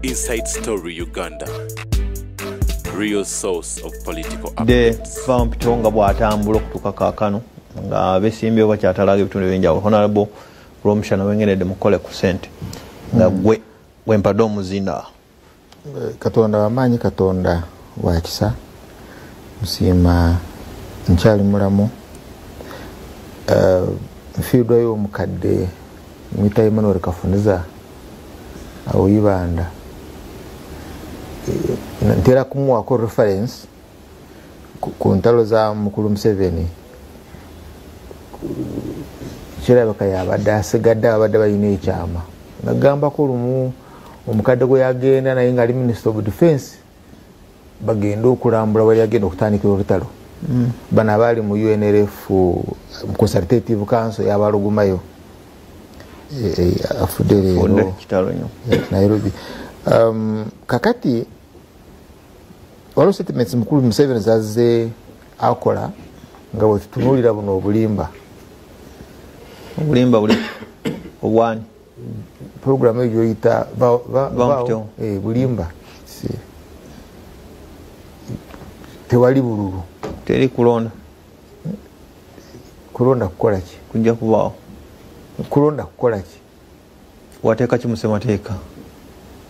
Inside Story Uganda, real source of political De updates. Vampito nga bw'atambula okutuuka kaakano nga besimbyewo bakyatalaga ebitundu ebyenjawulo. Honorable Rwomushana Wengeredde, mukole ku ssente nga gwe wempadde omuzinda. Katonda wamaanyi, Katonda wa kisa. Musiima nkyali mulamu. Nfiirwayo omukadde mwita Emmanuel Kafuniza awo Ibanda. Ntera kumuwako reference ku ntalo za mukulu Museveni. Kirabika yabadde asigadde abadde balina ekyama. Nagambako lumu omukadde gwe yagenda naye ngaali Minister of Defense, bagenda okulambula wali agenda okutandikira olutalo. Bano abaali mu UNLF, mu Consultative Council yabalugumayo. Afudde leero. Fudde, kitalo nnyo. Nairobi. Kakati waliwo statements mukulu Museveni zazze akola nga bwe tutunuulira buno obulimba. Obulimba buli obwani? Program eyo gyoyita Vampito. Bulimba. Tewali bululu. Teri kulonda. Kulonda kukola ki? Kujja kubaawo. Kulonda kukola ki? Wateeka ki mu ssemateeka?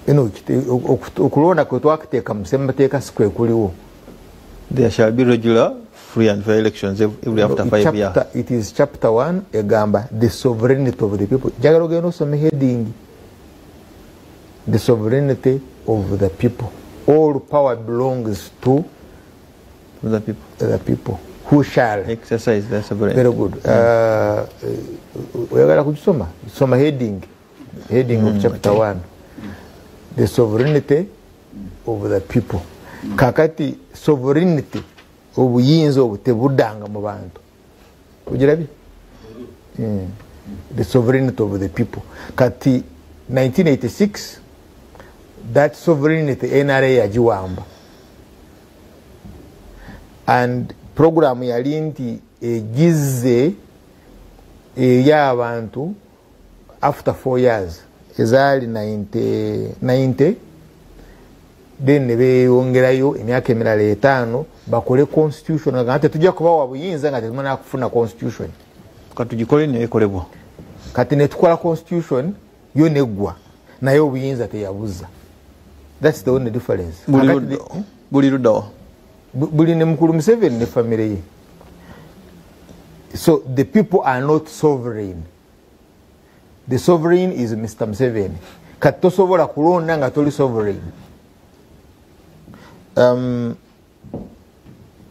Eno okulonda kwe twakuteeka mu ssemateeka si kwe kuliwo. There shall be regular, free and fair elections every after No, 5 years. It is chapter 1 egamba the sovereignty of the people. Njagala ogenda osome heading. The sovereignty of the people. All power belongs to the people. The people who shall exercise their sovereignty. Very good. Oyagala kugisoma? Soma heading. Heading of chapter 1. The sovereignty of the people. Kakati sovereignty, obuyinza obwo tebuddanga mu bantu. Ogirabye? The sovereignty of the people. Kati 1986, that sovereignty NRA yagiwamba. And program yali nti egizze ey'abantu after 4 years. Ezaali 90, then ne beeyongerayo emyaka emirala 5 bakole constitution. Nga tetujja kubawa buyinza nga tetumala kufuna constitution. Kati tugikole neekolebwa. Kati ne tukola constitution yo neggwa, naye obuyinza teyabuza. That's the only difference. Buli Kakati buli ludda wa? Buli ne mukulu Museveni ne family ye. So the people are not sovereign. The sovereign is Mr. Museveni. Kati tosobola kulonda nga toli sovereign.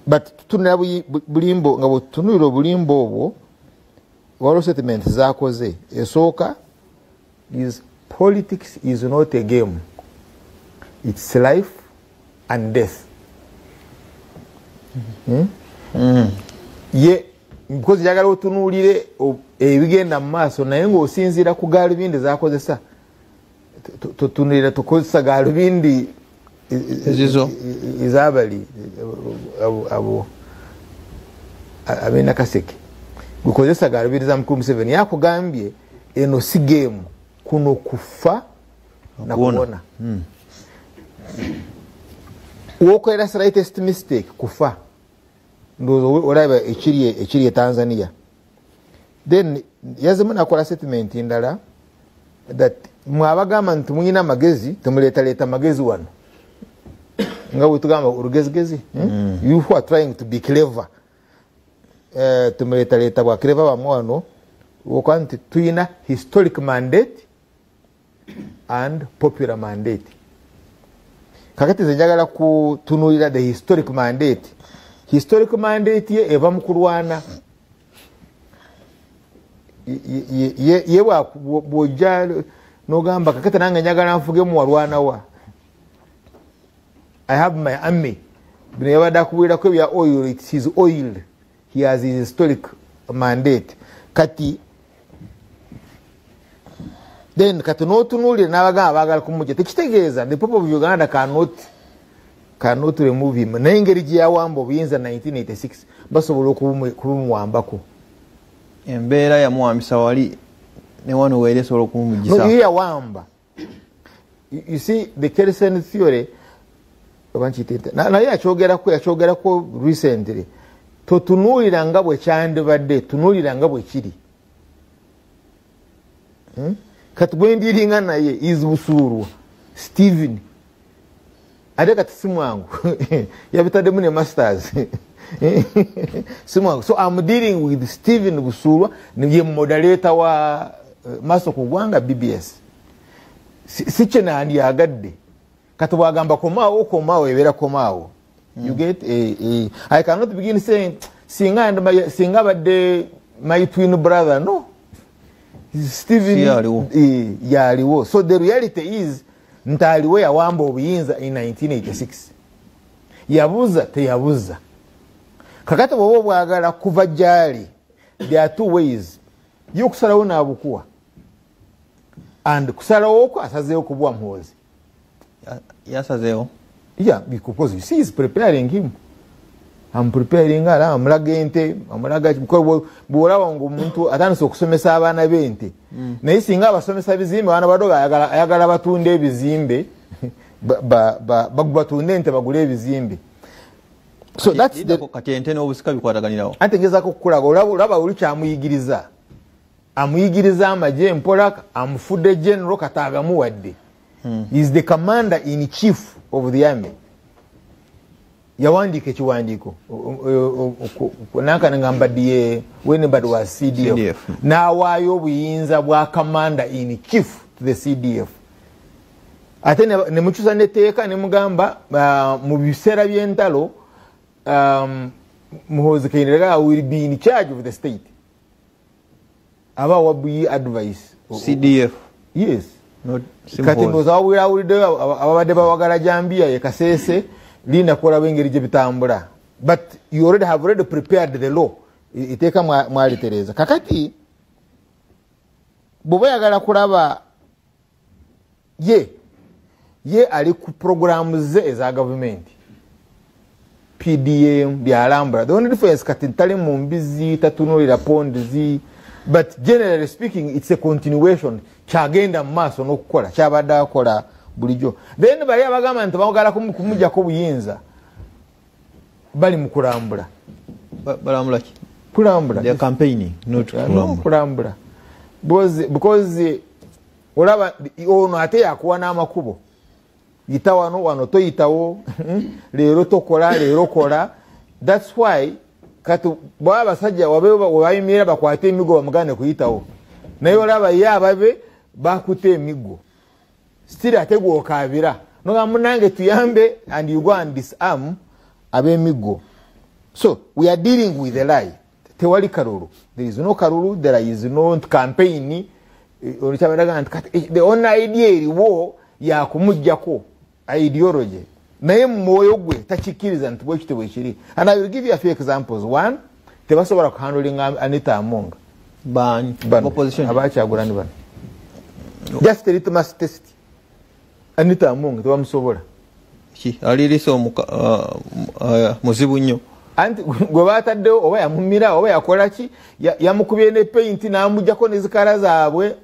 But tutunula bulimbo, nga bw'otunuulira obulimbo obwo, waliwo statement z'akoze. Esooka is politics is not a game. It's life and death. Ye, because njagala otunuulire ebigenda mu maaso, naye ng'osinziira ku gaalubindi z'akozesa. Tutunuulira tukozesa gaalubindi ezizo. Ezabali abo ab'enakaseke. Gukozesa gaalubindi za mukulu Museveni. Yakugambye eno si game, kuno kufa na Kuwona. kuwona. Wokolera slightest mistake kufa. Ndowooza olaba ekiri e Tanzania. Then yazemu nakola statement ndala that mwabagamba nti mulina amagezi, temuleetaleeta magezi wano. Nga bwe tugamba olugezigezi, You who are trying to be clever. Temuleetaleeta bwa clever bamwe wano, okuba nti tuyina historic mandate and popular mandate. Kakati nze njagala kutunuulira the historic mandate. Historic mandate ye eva mu kulwana. Ye bw'ojja n'ogamba kakati nange njagala nfuge mu walwana wa. I have my army. Bino yabadde akubuulirako ebya oil, it's his oil. He has his historic mandate. Kati then kati n'otunuulira n'abagamba baagala kumujja. Tekitegeeza the people of Uganda cannot remove him. Naye engeri gye yawamba obuyinza 1986 basobola okubumuwambako. Embeera yamuwambisa wali ne wano weeri esobola okumumugisa. No, ye yawamba. You see the Kelsen theory, naye yakyogerako recently, totunuulira nga bwe kyandibadde, tunuulira nga bwe kiri. Kati gwe ndiringa naye is Busuulwa Stephen, ate kati si mwangu yabitaddemu ne masters si mwangu. So I'm dealing with Stephen Busuulwa, ye moderator wa Maaso ku Ggwanga BBS. Si kye nandyagadde. Kati bwagamba komaawo, komaawo ebeera komaawo. You get I cannot begin saying singa abadde my twin brother. No, Stephen yaliwo. So the reality is nti aliwo, yawamba obuyinza in 1986. Yabuza teyabuza. Kakati bw'oba obwagala kuva gyali, there are two ways. Ye okusalawo n'abukuwa, and kusalawo okwo asazeewo kubuwa Muhoozi. Yasazeewo? Yeah, because you see he's preparing him. I'm preparing ala amulaga ente, amulaga bw'olaba ng'omuntu atandise okusomesa abaana b'ente. Naye singa abasomesa bizimbe, abaana badoga ayagala batunde ebizimbe, batunde ente bagule ebizimbe. So that's the kati ente n'obusika bikwataganirawo. Ante ngezaako okukulaga, olaba oli kyamuyigiriza. Amuyigiriza amagye mpola, amufudde general kati agamuwadde. He is the commander in chief of the army. Yawandiika ekiwandiiko nankana mbaddiye when wa CDF, n'awaayo obuyinza bwa commander in chief to the CDF. Ate ne mukyusa n'etteeka ne mugamba mu biseera by'entalo Muhoozi Kainerugaba will be in charge of the state. Aba wabuyi advice CDF. Yes. Kati ndowooza wawulidde ababadde bawagala jambiya ye Kasese linda kulaba engeri gye bitambula. But you already have already prepared the law. Iteeka mwalitereeza. Kakati bw'oba oyagala kulaba ye ali ku programu ze eza gavumenti. PDM byalambula. The only difference kati ntali mu mbizi, tatunuulira pondizi, but generally speaking it's a continuation. Kyagenda mu maaso n'okukola kyabadde akola bulijjo. Then bali abagamba nti bagala kumuggyako obuyinza bali mu kulambula. Balambula ki? Kulambula. They are campaigning, not kulambula. Kulambula. Because olaba ono ate yakuwa n'amakubo. Yita wano, wano toyitawo, leero tokola, leero kola. That's why kati bwaba abasajja webayimirira bakwate emiggo bamugane kuyitawo. Naye olaba ye ababe bakutte emiggo. Still ate gw'okaabira. Nogamba munnange tuyambe, and you go and disarm ab'emiggo. So we are dealing with a lie. Tewali kalulu. There is no kalulu, there is no campaign. The only idea eriwo yakumuggyako ideology. Naye mu mwoyo gwe takikkiriza nti bwe kityo bwe kiri. And I will give you a few examples. One, tebasobola kuhandlinga Anita Among. Bani? Opposition. Abakyagulani bano. Just a litmus test. Anita Among tebamusobola. Ki alirisa muzibu nnyo. Anti gwe bataddewo oba yamumira oba yakola ki, yamukubye ne paint n'amuggyako ne zikala zaabwe.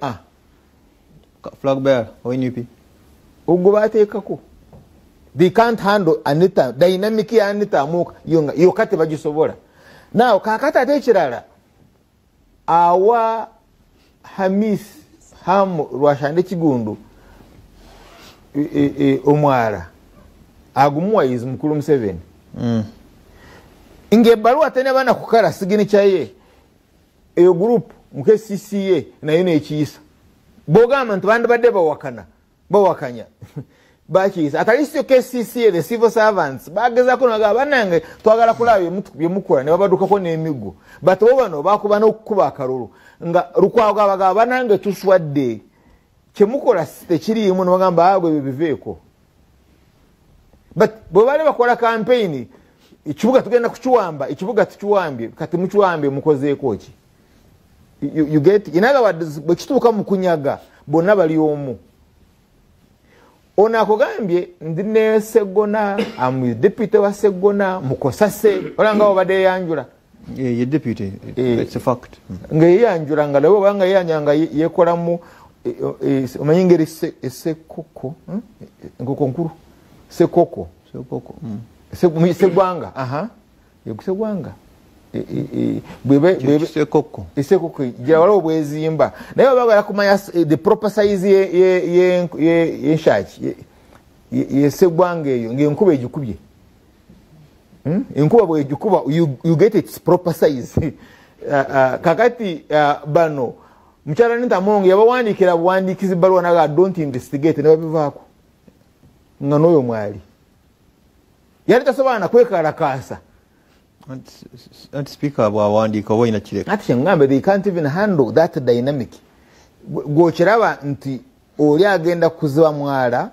Flag bearer owa NUP. Ogwo bateekako. They can't handle Anita, dynamic ya Anita Among yokka tebagisobola. Now kaakati ate ekirala, awa Hamis Hamu Rwashande Kigundu omwala agumuwa is Mukulu Museveni. Ng'ebbaluwa tenaba kukala signature ye, eyo group mu KCCA nayo n'ekiyisa. Bw'ogamba nti bandibadde bawakanya bakiyisa. At least KCCA, the civil servants bagezaako nagamba bannange twagala kulaba bye mukola, ne babaddukako n'emiggo. But bo bano bakuba n'okukuba akalulu nga Lukwago abagamba bannange tuswadde, kye mukola tekiriimu, ne bagamba agwe ebyo biveeko. But bwe baali bakola campaign, ekibuga tugenda kukiwamba, ekibuga tukiwambye, kati mukiwambye mukozeeko ki? You get? In other words, bwe kituuka mu kunyaga bonna bali omu. Ono akugambye ndi ne Sseggona, am deputy wa Sseggona, mukosase, olaba nga obadde yeeyanjula. Ye deputy, it's a fact. Nga yeeyanjula nga lebo obanga yeeyanjula nga yeekolamu Omanyi engeri esekoko, enkoko nkulu, sekoko, segwanga, segwanga esekoko gira waliwo bwezimba, naye bagala kumanya the proper size yenshaki yesegwanga eyo ng'enkuba egikubye, enkuba bwegikuba you get its proper size. Kakati bano mukyala Anita Among yabawandiikira buwandiikizi bbaluwa naga don't investigate, ne babivaako nga n'oyo mwali yali tasobola na kwekalakaasa. Anti speaker bw'awandiika oba olina kireka. Ati kyengambe they can't even handle that dynamic. Gw'okiraba nti oli agenda kuziba mwala.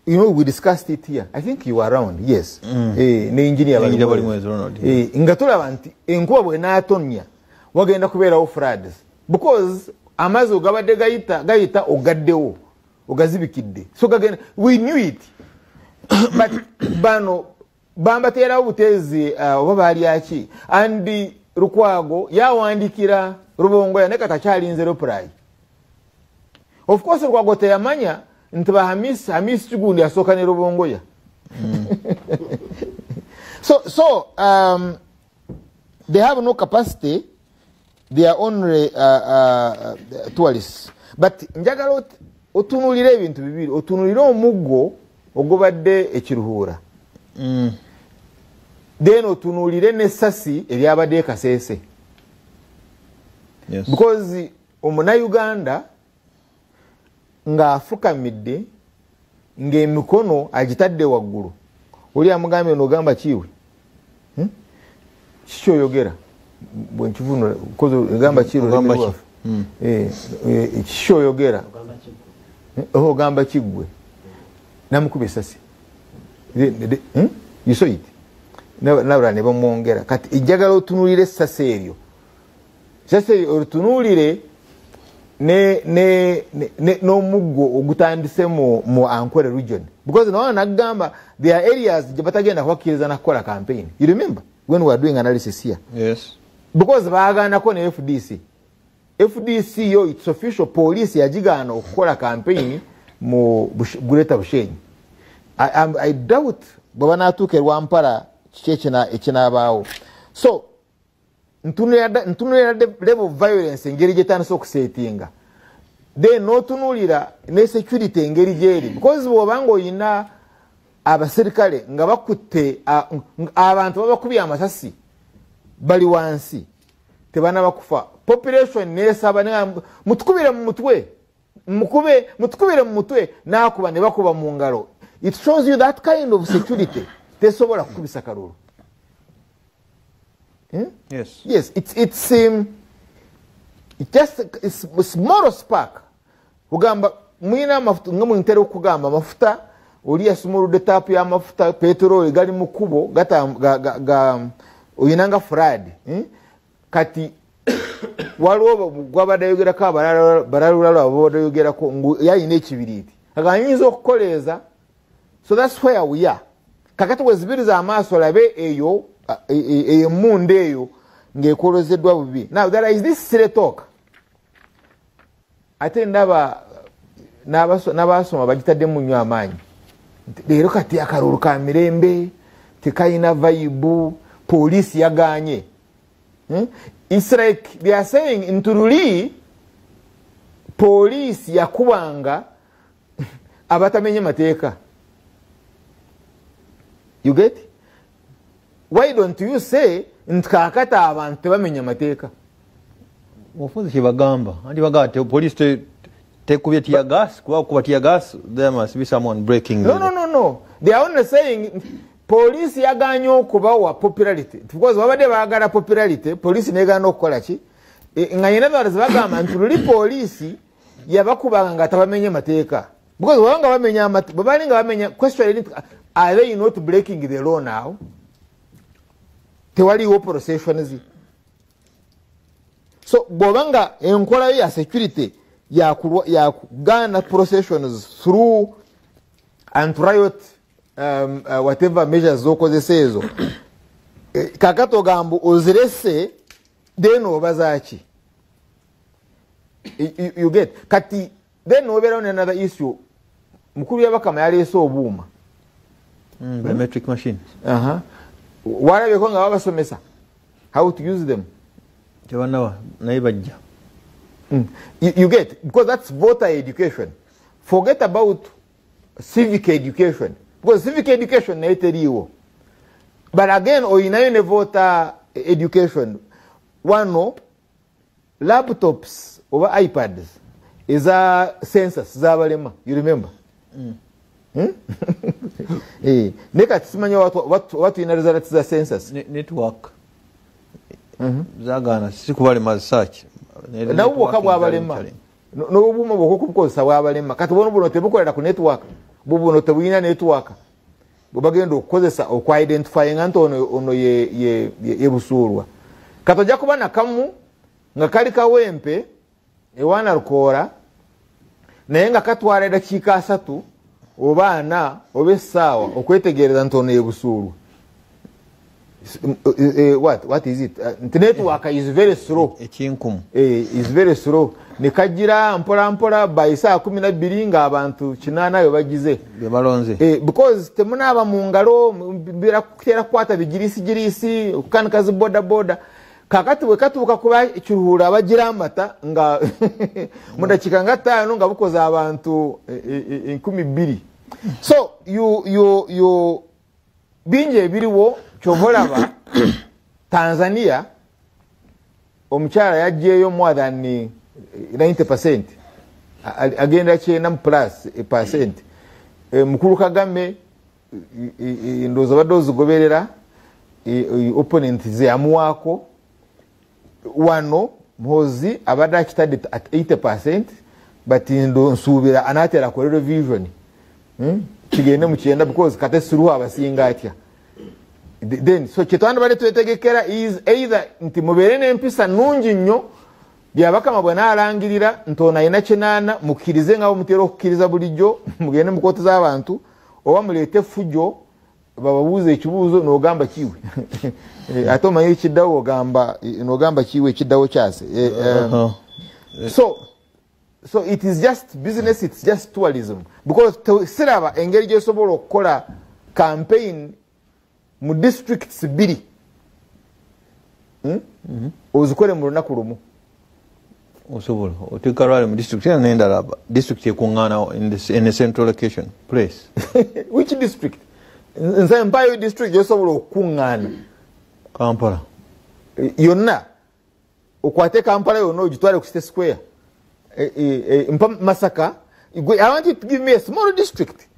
You know, we discussed it here. I think you were around, yes. Ne engineer Balimwezo Ronald. Nga tulaba nti enkuba bw'enaatonnya wagenda kubeerawo floods. Because amazzi ogabadde gayita ogaddewo, ogazibikidde. So gagenda, we knew it. But bano bambateerawo buteezi oba baali ki. And Lukwago yawandiikira Rubongoya naye katakyalinze reply. Of course Lukwago teyamanya nti ba Hamisi Kigundi asooka ne Rubongoya. So they have no capacity, they are only tourists. But njagala otunuulire ebintu bibiri, otunuulire omuggo ogubadde ekiruhuura, then otunuulire n'essasi eryabadde e Kasese. Yes. Because omunnayuganda ng'afukamidde ng'emikono agitadde waggulu, oli amugambye n'ogamba kiwe, kiki oyogera bwe nkivunula, ogamba kiki oyogera, ogamba kiggwe, namukuba essasi. You saw it. Nabula ne bamwongera. Kati njagala otunuulire essasi eryo, essasi eryo otunuulire n'omuggo ogutandise mu Ankole region, because nawana nagamba there are areas gye batagenda kubakkiriza nakukola campaign. You remember when we were doing analysis here? Yes. Because baagaanako ne FDC. FDC yo its official, police yagigaana okukola campaign mu Greater Bushenyi. I doubt bwe banaatuuka e Rwampara kiki ekinaabaawo. So ntunuulira level of violence engeri gyetandise okuseetinga, then n'otunuulira ne security engeri gyeri, because bw'obanga oyina abaserikale nga bakutte abantu babakubye amasasi bali wansi tebanaba kufa, population nesaba mutukubire mu mutwe, mutukubire mu mutwe, n'akuba ne bakuba mu ngalo. It shows you that kind of security tesobola kukubisa kalulu. Yes. Yes, it's just it's moral spark. Kugamba mwina amafuta nga mwintera okugamba amafuta, oli yasumuludde taapu y'amafuta, peteroli gali mu kkubo oyina nga flood. Kati waliwo gwabadde ayogerako abalalulalo ababadde ayogerako ngu yalina ekibiriiti aganyinza okukoleeza. So that's where we are. Kakati wezibiriza amaaso olabe eyo emmundu eyo ng'ekolozeddwa bubi. Now there is this silly talk. Ate ndaba n'abasoma bagitaddemu nnyo amaanyi. Leero kati akalulu ka mirembe tekayina vibe, poliisi yagaanye. It's like they are saying nti luli poliisi yakubanga abatamenye mateeka. You get? Why don't you say nti kaakati abantu tebamenya mateeka? Omufunzi kyebagamba anti bagamba nti poliisi tekubye tear gas, kuba kuba tear gas there must be someone breaking. No. They are only saying poliisi yagaanye okubawa popularity, because babadde baagala popularity, poliisi negaana okukola ki, nga yina balezi bagamba nti luli poliisi yabakubanga nga tabamenye mateeka, because bwebanga bamenya amateeka, bwebalinga bamenya question, are they not breaking the law now? Tewaliwo processions. So bwobanga enkola ya security yakugaana processions through anti-riot whatever measures zokozesa ezo, kakati ogamba ozirese, then obazaaki? You get kati. Then obeerawo ne another issue. Mukulu Byabakama yaleese obuuma, biometric machines. Walabyeko nga babasomesa how to use them? Tebanawa, naye bajja. You get, because that's voter education. Forget about civic education, because civic education naye teriiwo. But again, oyinayo ne voter education. Wano laptops oba iPads eza census zabalema, you remember? Hmm? Naye kati simanya watu ina results za census. Network zagaana, si kubalema search. Nabwo bwokka bwabalema, n'obuuma bwokka okubukozesa bwabalema. Kati bono buno tebukolera ku network, bwo buno tebulina network, bwe bagenda okukozesa okwidentifyinga nti ono ye Busuulwa. Kati ojja kuba nakamu nga kali Kawempe ewana Lukoora, naye nga katwala eddakiika 3 oba 4 oba essaawa okwetegereza nti ono ye Busuulwa. What is it? Nti network is very slow. Ekinkumu. Is very slow. Ne kagira mpola mpola, by saa 12 nga abantu 8 yo bagize. Be balonze. Because temunaaba mu ngalo, birakutera kukwata bigirisi girisi, okukanika zi boda boda. Kakati bwe katuuka kuba Kiruhura abagira amata nga mu dakiika nga 5 nga bukoze abantu 2000. So you bingi ebiriwo. Kyova olaba Tanzania omukyala yaggyeyo more than 90%, agenda 90+%. Mukulu Kagame, ndowooza badde ozigoberera, opponent ze yamuwaako. Wano Muhoozi abadde akitadde at 80%, but nsuubira anaatera akole revision, Kigende mu 90, because kate Suluhu abasinga atya. Then so kyetwandibadde twetegekera is either nti mubeere n'empisa nnungi nnyo, Byabakama bwe naalangirira nti ono alina 8, mukkirize nga bwe mutera okukkiriza bulijjo, mugende mu kooti z'abantu, oba muleete effujjo bababuuze ekibuuzo n'ogamba kiwe. Ate omanyi ekiddawo, ogamba n'ogamba kiwe ekiddawo kyase. So it is just business, it's just tourism, because siraba engeri gy'osobola okukola campaign mu districts 2, ozikole mu lunaku lumu. Osobola oteeka rally mu district era n'endala, district ekuŋŋaana in the central location place. Which district? Nze mpayo district gy'osobola okukuŋŋaana. Kampala yonna, okwate Kampala yonna ogitwale ku City Square. Mpa Masaka. I want you to give me a small district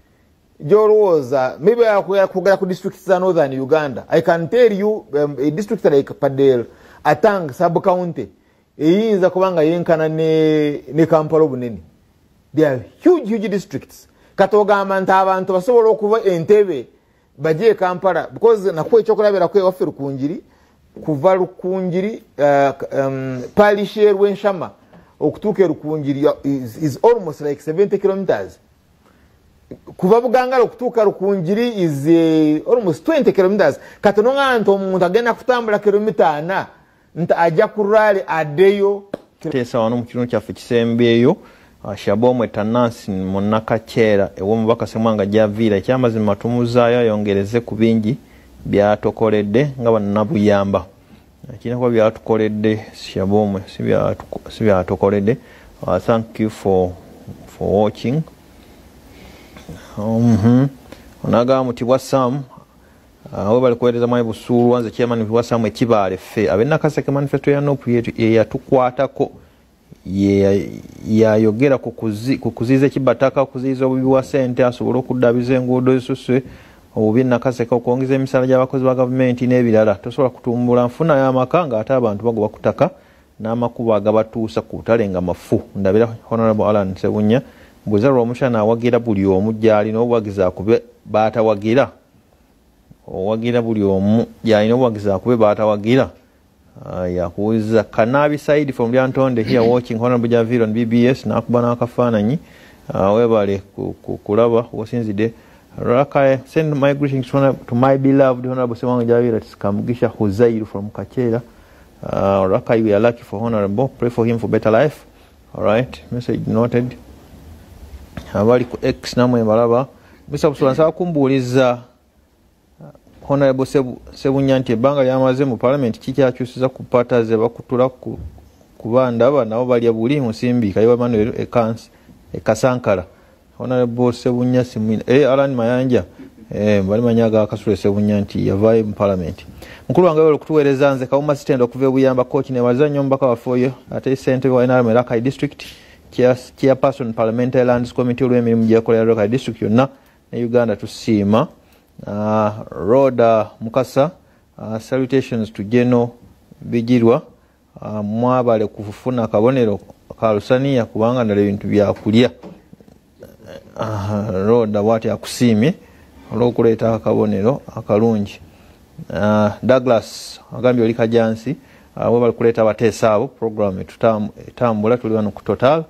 gy'olowooza, maybe kwogera ku districts za northern Uganda. I can tell you, a district like Padel Atang sub county eyinza kuba nga yenkana ne Kampala obunene. They are huge, huge districts. Kati ogamba nti abantu basobola okuva Entebbe bajje e Kampala, because nakuwa ekyokulabirako ewaffe Rukungiri, kuva Rukungiri, parish y'e Rwenshama okutuuka e Rukungiri is almost like 70 kilometers. Kuva Bugangala okutuuka Rukungiri is almost 20 kilometers. Kati noŋŋamba nti omuntu agenda kutambula kilomita 4 nti ajja ku rally addeyo. Teesa wano mu kitundu kyaffe kisembyeyo, Shabomwe Tanansi Munnakakyera ew'omubaka Ssemwanga gy'aviira, ekyamazima tumuzaayo ayongereze ku bingi byatokoledde nga bannabuyamba. Kirina kuba byatukoledde Shabomwe, si byatukoledde. Thank you for watching. Onagamba Mutibwa Sam, webale kuweereza mwami Busuulwa, nze chairman Mutibwa Sam ekibaale ffe ab'e Nakaseke manifesto ya NUP yeyatukwatako, yayogera ku kuziyiza ekibataka, okuziyiza obubi bwa ssente, asobole okuddaabiriza enguudo ezisusse obubi Nakaseke, okwongeza emisaala gy'abakozi ba gavumenti n'ebirala. Tosobola kutumbula nfuna y'amaka ng'ate abantu bagoba ku ttaka n'amakubo agabatuusa ku butale nga mafu. Ndabira Honorable Allan Ssebunya, mbuuza Rwomushana awagira buli omu gy'alina obuwagizi akube baatawagira. Owagira buli omu gy'alina obuwagizi akube baatawagira. Yakuwuliza Kanabi Said from Lyantonde here watching Honorable Javiro on BBS, n'akuba n'akafaananyi. Webale kulaba wosinzidde. Raka, send my greetings to my beloved Honorable Ssemwanga Javiro. It's Kamugisha Huzairu from Kachera. Raka, we are lucky for Honorable. Pray for him for better life. Alright, message noted. Abali ku X namwe balaba. Mr. Busola, nsaba kumbuuliza Honorable Sebunya nti ebbanga lyamaze mu parliament kikyakyusiza ku pata ze bakutula kuba ndaba nabo balya buli musimbi. Kayiwa Emmanuel Ekasankala. Honorable Sebunya simwina Alan Mayanja bali manyaga akasule Sebunya nti yavaayo mu parliament. Mukulu wange webale okutuweereza. Nze Kawuma Sitendo okuva e Buyamba Coach, nebaza nnyo omubaka waffe oyo ate ssentebe wa NRM Rakai District, chairperson Parliamentary Lands Committee, olw'emirimu gyekolera Rakai District yonna ne Uganda, tusiima. Rhoda Mukasa, salutations to Geno Bigirwa. Mwabale kufuna akabonero ka Lusaniya kubanga ndala ebintu byakulya. Rhoda bw'ati akusiimye olw'okuleeta akabonero akalungi. Douglas agambye oli Kajansi, webale kuleeta abateesa abo. Program etambula, tuli wano ku Total,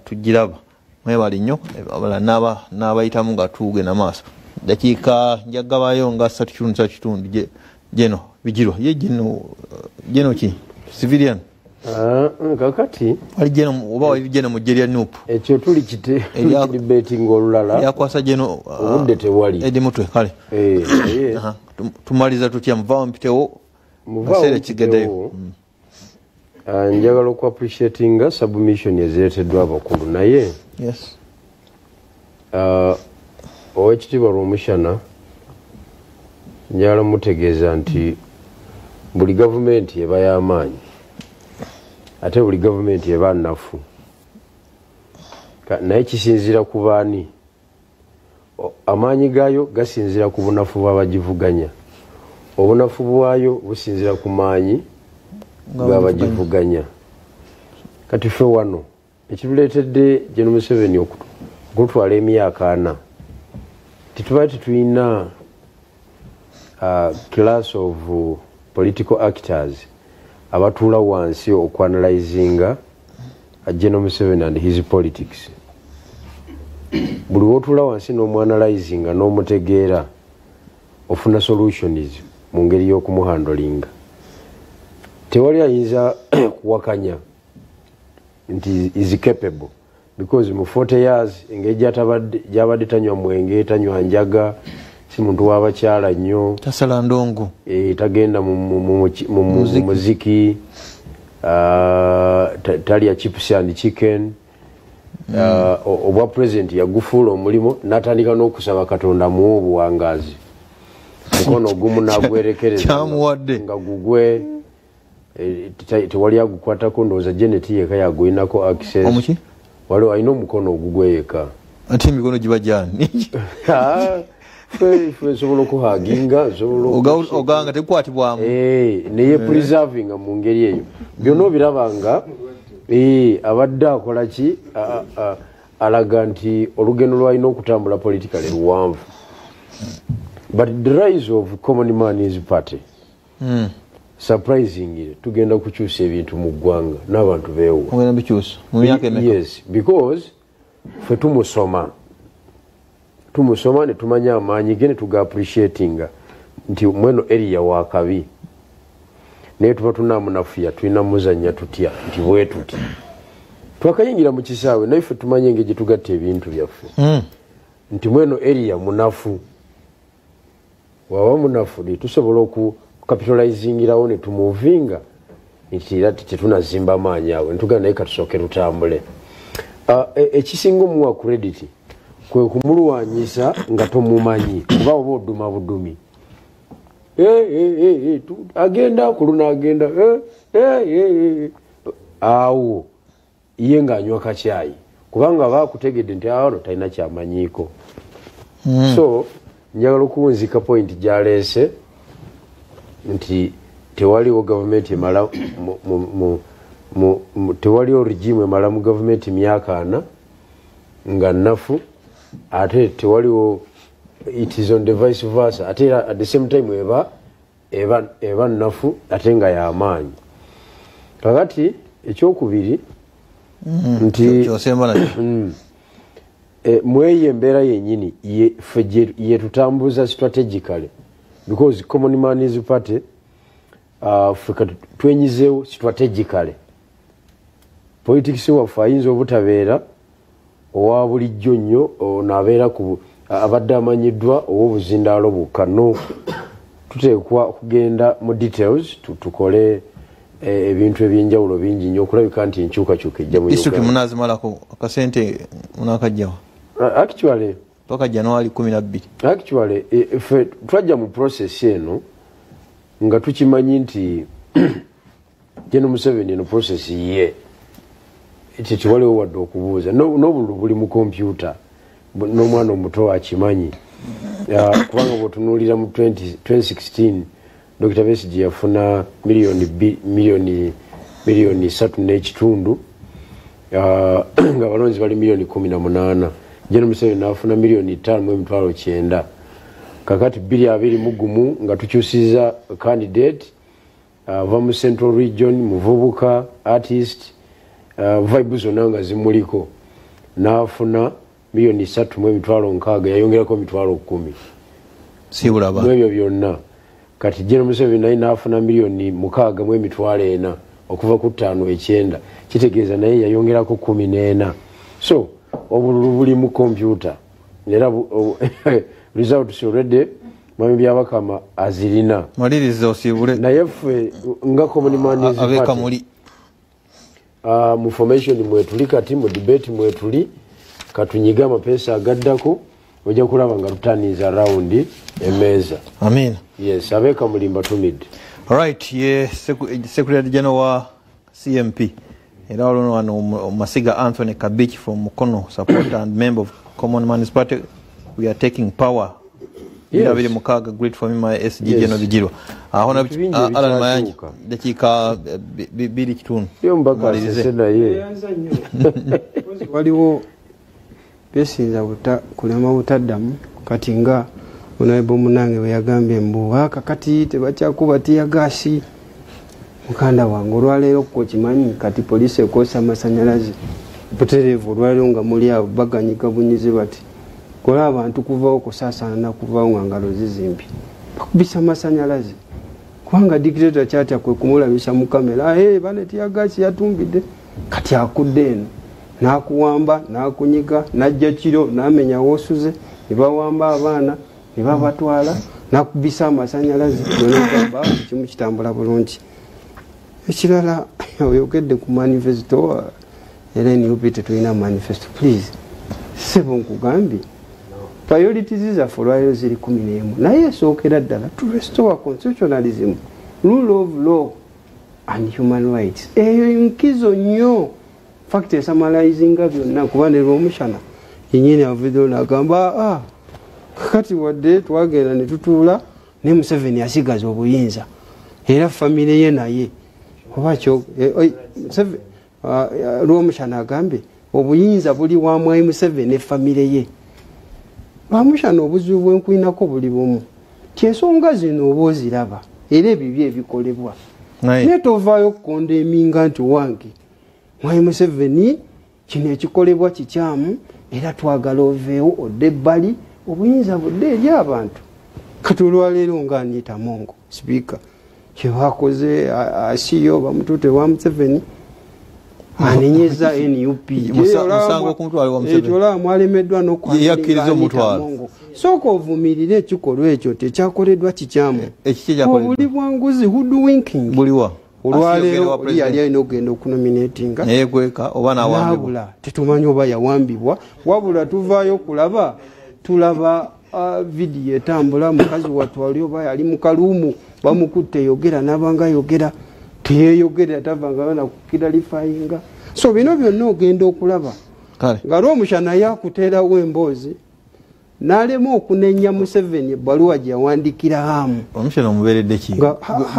tugiraba. Mwebale nnyo abalala n'abayitamu nga tugenda maaso. Dakiika njagabayo nga 3.5. Geno Bigirwa ye geno ki civilian? Kakati wali geno oba wali geno mu ggye lya NUP? Ekyo tuli kidebating olulala. Yakwasa geno obudde tewali. Edi Mutwe, kale. Tumaliza tutya? Muvaawo mpitewo, kaseera kigeddeyo. Njagala oku appreciatinga submission ezireeteddwa abakulu, naye owekitiibwa Lwomushana njagala mutegeeza nti buli gavumenti eba y'amaanyi ate buli gavumenti eba nnafu, naye kisinziira ku baani. Amaanyi gaayo gasinziira ku bunafu bw'abagivuganya, obunafu bwayo businziira ku maanyi g'abagivuganya. Kati ffe wano ekituleetedde Gen Museveni okutwala emyaka 4, tetubaali tetulina class of political actors abatuula wansi okuanalyzinga Gen Museveni and his politics. Buli wotuula wansi n'omuanalyzinga n'omutegeera, ofuna solutions mu ngeri y'okumuhandlinga. Tewali ayinza kuwakanya nti is capable, because mu 40 years engeri gyabadde tanywa mwenge, tanywa njaga, si muntu w'abakyala nnyo, tasala ndongo, tagenda mu muziki, talya chips and chicken. Obwa president yagufuula omulimu n'atandika n'okusaba Katonda muwe obuwangaazi. Mukono ogumu n'agwerekereza nga gugwe, tewali agukwatako. Ndowooza Janet yeka yagulinako access. Waliwo alina omukono ogugwe yeka. Ate emikono giba gyani? Ffe nsobola okuhaginga, oganga tekukwatibwamu. Neye preservinga mu ngeri eyo byonna obiraba nga abadde akola ki, alaga nti olugendo lwalina okutambula politically luwanvu. But the rise of Common Man's Party, surprisingly, tugenda kukyusa ebintu mu ggwanga n'abantu beewa. Yes, because ffe tumusoma ne tumanya amaanyi ge ne tuga appreciatinga nti mweno area wakabi, naye tuba tunamunafuya, tulina muzannya tutya nti bwe tuti twakayingira mu kisaawe, naye ffe tumanye engeri gye tugatta ebintu byaffe nti mweno area munafu, waba munafu tusobola okucapitalizingirawo ne tumuvinga nti era tetunazimba amaanyi awo netugenda, naye katusooke tutambule. Ekisinga omuwa credit kwe kumulwanyisa nga tomumanyi, kuba oba oduma budumi. Agenda kuluna, agenda awo ye ng'anywa kacyayi, kubanga bakutegedde nti awano talina kyamanyiiko. So njagala okuwunzika point gyaleese nti tewaliwo gavumenti emala, tewaliwo regime emala mu gavumenti myaka 4 nga nnafu, ate tewaliwo, it is on the vice versa, ate era at the same time eba nnafu ate nga y'amaanyi. Kakati ekyokubiri nti mweyo embeera yennyini ffe yetutambuza strategically, because Common Man's Party, ffe twenyizeewo strategically. Politics waffe ayinza obutabeera owa bulijjo nnyo, ono abeera ku abadde amanyiddwa ow'obuzindaalo bwokka. No, tuteekwa kugenda mu details, tukole ebintu ebyenjawulo bingi nnyo okulabika nti enkyukakyuka ejja mu District munazimalako akasente munakajjawa? Actually paka January 12. Actually ffe twajja mu process eno nga tukimanyi nti General Museveni eno process ye ekyo kiwaliwo wadde okubuuza. N'obululu buli mu kompyuta, n'omwana omuto akimanyi. Kubanga bw'otunuulira mu 2016 Dr. Besigye yafuna miliyoni 3.5, nga abalonzi bali miliyoni 18. General Museveni n'afuna miliyoni 5.9. Kakati 2021 nga tukyusiza candidate ava mu Central Region, muvubuka artist, vibe zonna nga zimuliko, n'afuna miliyoni 3.6, yayongerako 10,000. Siibula ebyo byonna. Kati General Museveni naye n'afuna miliyoni 6.4 okuva ku 5.9, kitegeeza naye yayongerako 14. So obululu buli mu kompyuta era results already Mwami Byabakama azirina. Maliriza osiibule. Naye ffe nga Common Man's Party mu formation mwetuli kati, mu debate mwetuli, katunyiga amapeesa agaddako, ojja kulaba nga tutaniza round emmeeza. Amin. Yes, abeeka mulimba tumidde. Alright, ye Secretary General wa CMP era waliwo wano Masiga Anthony Kabich from Mukono, supporter and member of Common Man's Party. We are taking power. Yes. 26 great for me my SG Yes. General Bigirwa. Hona Bingi Alan Mayanja ebikyakyuka. dakiika 2.5. Yo mbaka Malirize. asese naye. Waliwo besinza kulema butaddamu kati nga honorable munange bwe yagambye mbu kakati tebakyakuba tiyagaasi. Mukanda wange olwaleero kokimanyi kati poliisi ekozesa amasanyalaze butereevu olwaleero nga muli abo baganyiga bunyizi bati kola abantu kuvawo kusaasaana nakuvawo nga ngalo zizimbi bakubisa amasanyalaze kubanga dictator kyatya kwe kumulabisa mu kamera, hey, bane tiyagaasi yatumbidde kati akudde eno n'akuwamba n'akunyiga n'ajja kiro n'amenya w'osuze ne bawamba abaana ne babatwala n'akubisa amasanyalaze gwenogamba kimu kitambula bulungi. Ekirala oyogedde ku manifesto, era NUP tetulina manifesto. Please ssebo nkugambye priorities zaffe olwaleero ziri 11, naye esookera ddala to restore constitutionalism, rule of law and human rights. Eyo nkizo nnyo fact esamalizinga byonna kuba ne Rwomushana yennyini avuddeyo n'agamba kakati wadde twagenda ne tutuula ne Museveni asigaza obuyinza era famire ye naye oba Rwomushana agambye obuyinza buli wa Mwami Museveni ne famire ye. Rwomushana obuzibu bwenkulinako buli bumu kyensonga zino oba oziraba era ebibi ebikolebwa naye tovaayo okukonda eminga nti wange Mwami Museveni kino ekikolebwa kikyamu era twagala oveewo odde ebbali obuyinza budde eri abantu. Kati olwaleero nga Anita Mongo sipiika kyebakoze asiyo bamututte wa Museveni anenyeza NUP. Musango okumutwala wa Museveni. Olaba mwalemeddwa Yakkiriza omutwalo. Mongo. Sooka ovumirire ekikolwa ekyo tekyakoleddwa kikyamu. Ekiki ekyakoleddwa? Obuli bwa nguzi, hoodwinking. Buliwa? Olwaleero Asiyo oli yali alina okugenda okunominatinga. Naye gweka oba n'awambibwa. Wabula tetumanyi oba yawambibwa, wabula tuvaayo kulaba tulaba vidiyo etambula mukazi wattu ali oba yali mu kaluumu bamukutte yogera n'abanga yogera teyeyogera tavanga na kukiralifayinga. So bino byonna ogenda okulaba nga Rwomushana yakuteerawo emboozi n'alema okunenya Museveni ebbaluwa gye yawandikira Hamu. Rwomushana omubeeredde ki?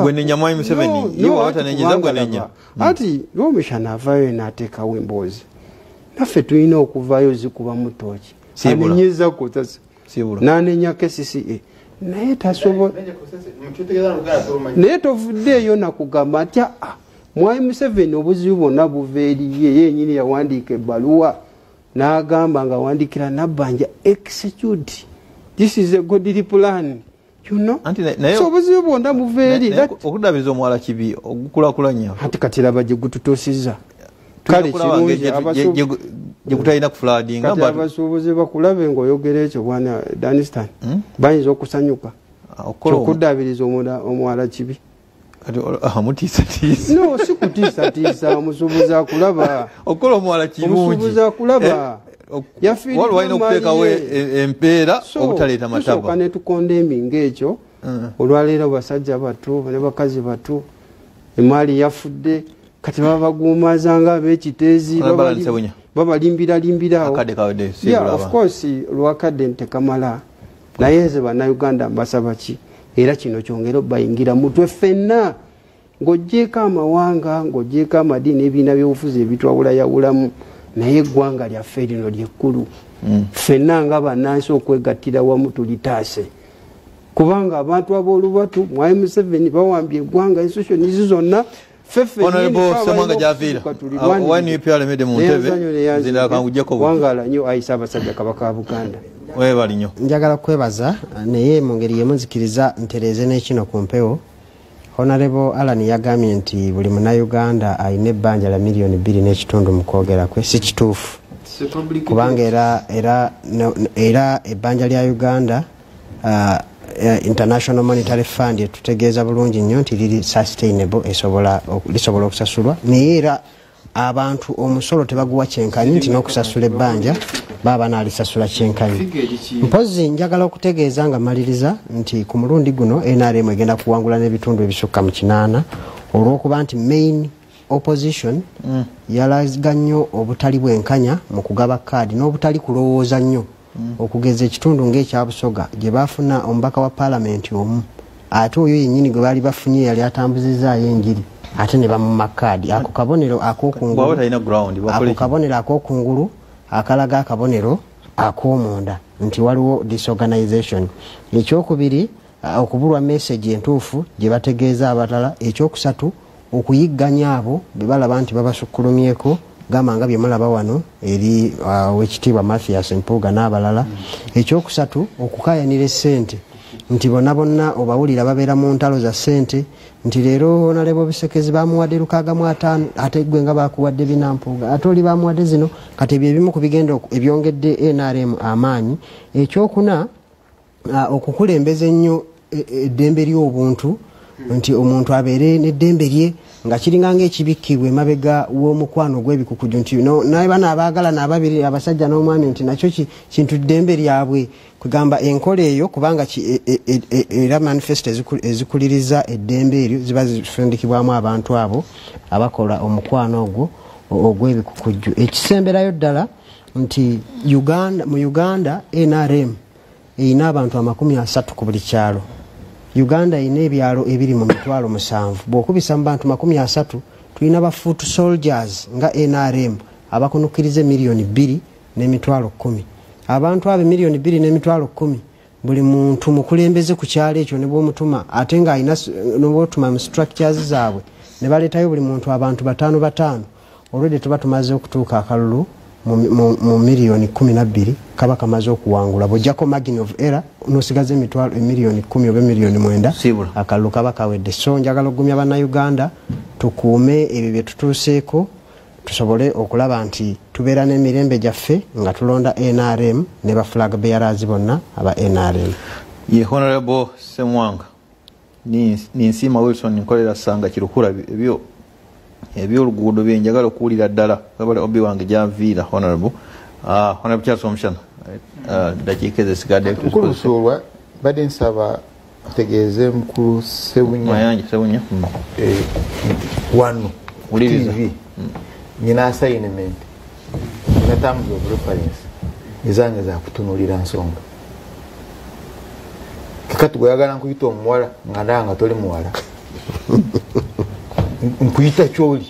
Gwe nenya Mwami Museveni, ye waba tanenyeza gwe nenya. Ati Rwomushana avaayo n'ateekawo emboozi, naffe tulina okuvaayo zikubamu ttooki. Anenyeza kutasa n'anenya KCCA naye tasobola, naye tovuddeeyo nakugamba nti Mwami Museveni obuzibu bwonna buva eri ye, yennyini yawandiika ebbaluwa n'agamba nga awandikira Nabbanja execute, this is a godly plan, you know. So obuzibu bwonna buva eri. Okuddabiza omuwala kibi ogukulaakulanya. Anti kati laba gye gututuusizza. Kale kirungi gye kufloodinga. Kati abasuubuzi bakulabe ng'oyogera ekyo bwana Danistan, bayinza okusanyuka. Okuddaabiriza omwala kibi. Mutiisatiisa. No, si kutiisatiisa, omusuubuzi akulaba. Okukola omwala kirungi. Omusuubuzi akulaba. Waliwo alina okuteekawo empeera obutaleeta mataba. Tusooka ne tukondeminga ekyo. Olwaleero basajja bato ne bakazi bato, emaali yafudde, kati baba baguumaza nga ab'ekiteezi, babalimbiralimbirawo. Yeah, of course lwakadde ntekamala, naye nze bannayuganda mbasaba ki, era kino kyongera obayingira mutwe ffenna, ng'oggyeeko amawanga, ng'oggyeeko amadiini n'ebibiina by'obufuzi ebitwawulayawulamu, naye eggwanga lyaffe lino lyekkulu. Ffenna nga bannansi okwegattira wamu tulitaase, kubanga abantu ab'olubatu Mwami Museveni bawambye eggwanga, institutions zonna. Honorable Ssemwanga Javiira, owa NUP alemedde mu ntebe, nze kanguggyeko. Wangaala nnyo ayi Ssaabasajja Kabaka wa Buganda. Weebale nnyo. Njagala kwebaza, naye mu ngeri y'emu nzikiriza ntereeze n'ekino ku mpewo. Honorable Allan yagambye nti buli munnayuganda alina ebbanja lya 2.5 miliyoni mu kwogera kwe. Si kituufu, kubanga era ebbanja lya Uganda, International Monetary Fund etutegeeza bulungi nnyo nti liri sustainable, lisobola okusasulwa, naye era abantu omusolo tebaguwa kyenkanyi nti n'okusasula ebbanja baba banaalisasula kyenkanyi. Mpozzi njagala okutegeeza nga maliriza nti ku mulundi guno NRM egenda kuwangula n'ebitundu ebisukka mu 8, olw'okuba nti main opposition yalaga nnyo obutali bwenkanya mu kugaba kaadi n'obutali kulowooza nnyo. Okugeza ekitundu ng'ekya Busoga gye baafuna omubaka wa paalamenti omu, ate oyo yennyini gwe baali bafunye yali atambuzizaayo enjiri, ate ne bamumma kaadi. Ako kabonero ak'okungulu, ako kabonero ak'okungulu akalaga akabonero ak'omunda nti waliwo disorganization. Ekyokubiri, okubulwa message entuufu gye bategeeza abalala. Ekyokusatu, okuyigganya abo be balaba nti babasukkulumyeko, gamba nga bye mulaba wano eri owekitiibwa Mathias Mpuuga n'abalala. Ekyokusatu, okukaayanira essente, nti bonna bonna obawulira babeera mu ntalo za ssente, nti leero Honorable Bisekezi bamuwadde 605, ate gwe nga bakuwadde 4 Mpuuga, ate oli bamuwadde zino. Kati ebyo ebimu ku bigenda ebyongedde NRM amaanyi. Ekyokuna, okukulembeza ennyo eddembe ly'obuntu, nti omuntu abeere n'eddembe lye nga kiringa ng'ekibikkibwa emabega w'omukwano gw'ebikukuju, nti naye bano abaagalana ababiri, abasajja n'omwami, nti nakyo kintu ddembe lyabwe. Kugamba enkola eyo, kubanga era manifesto ezikuliriza eddembe eryo ziba zifundikibwamu abantu abo abakola omukwano ogwo ogw'ebikukujju. Ekisemberayo ddala nti mu Uganda NRM erina abantu 30 ku buli kyalo. Uganda erina ebyalo ebiri mu 7,000. Bw'okubisa mu bantu 30, tulina ba foot soldiers nga NRM abakunukkiriza 2,210,000. Abantu abo 2,210,000, buli muntu mukulembeze ku kyalo ekyo ne bw'omutuma, ate ng'alina ne bw'otuma mu structures zaabwe ne baleetayo buli muntu abantu 5 5, olwedde tuba tumaze okutuuka akalulu mu 12 miliyoni kaba kamaze okuwangula. Bw'oggyako margin of error n'osigaza emitwalo 10 miliyoni oba 9 miliyoni, akalulu kaba kawedde. So njagala okugumya bannayuganda tukuume ebyo bye tutuuseeko, tusobole okulaba nti tubeera n'emirembe gyaffe nga tulonda NRM ne ba flag bearers bonna aba NRM. Ye Honorable Ssemwanga, Ninsiima Wilson, nkolera Ssanga Kiruhura, ebyo ebyoluguudo byenjagala okuwulira ddala. Webale obi wange gyanviira. Honorable Honorable Charles Omushana, dakiika ezisigadde. Mukulu Busuulwa, badde nsaba ntegeeze mukulu Ssebunya. Mayanja Ssebunya. Wano Wuliriza. TV nyina assignment, nyina terms of reference ezange zakutunulira nsonga. Kakati gweyagala nkuyita omuwala nga ndaba nga toli muwala, nkuyita kyoli.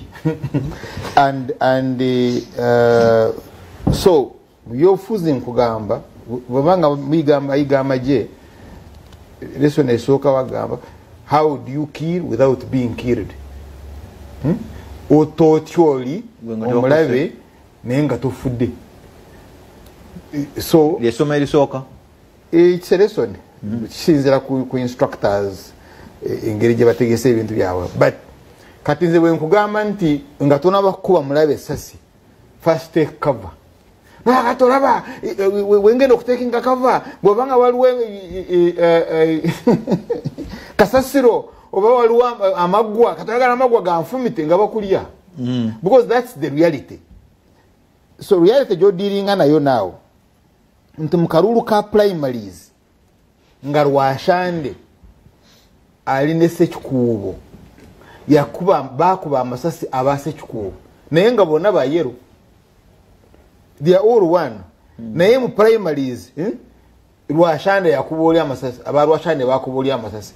And so byobufuzi nkugamba, bwebanga muyigamba ayiga amagye, lesson esooka bagamba, "How do you kill without being killed?" Otta otya oli Gwe nga omulabe naye nga tofudde? So lyessomo erisooka. It's a lesson, kisinzira ku instructors, engeri gye bategesa ebintu byabwe. But Kati nze bwe nkugamba nti nga tonaba kukuba mulabe essasi, first take cover. Kati olaba wengenda okutekinga cover bwobanga waliwo kasasiro oba waliwo amaggwa, kati oyagala amaggwa ganfumite nga bakulya. Because that's the reality. So reality gy'odiringa nayo naawo nti mu kalulu ka primaries nga Rwashande ali ne Ssekikubo, bakuba amasasi aba Ssekikubo naye nga bonna ba yellow, they are all one. Naye mu primaries Rwashande yakuba oli amasasi, aba Rwashande bakuba oli amasasi.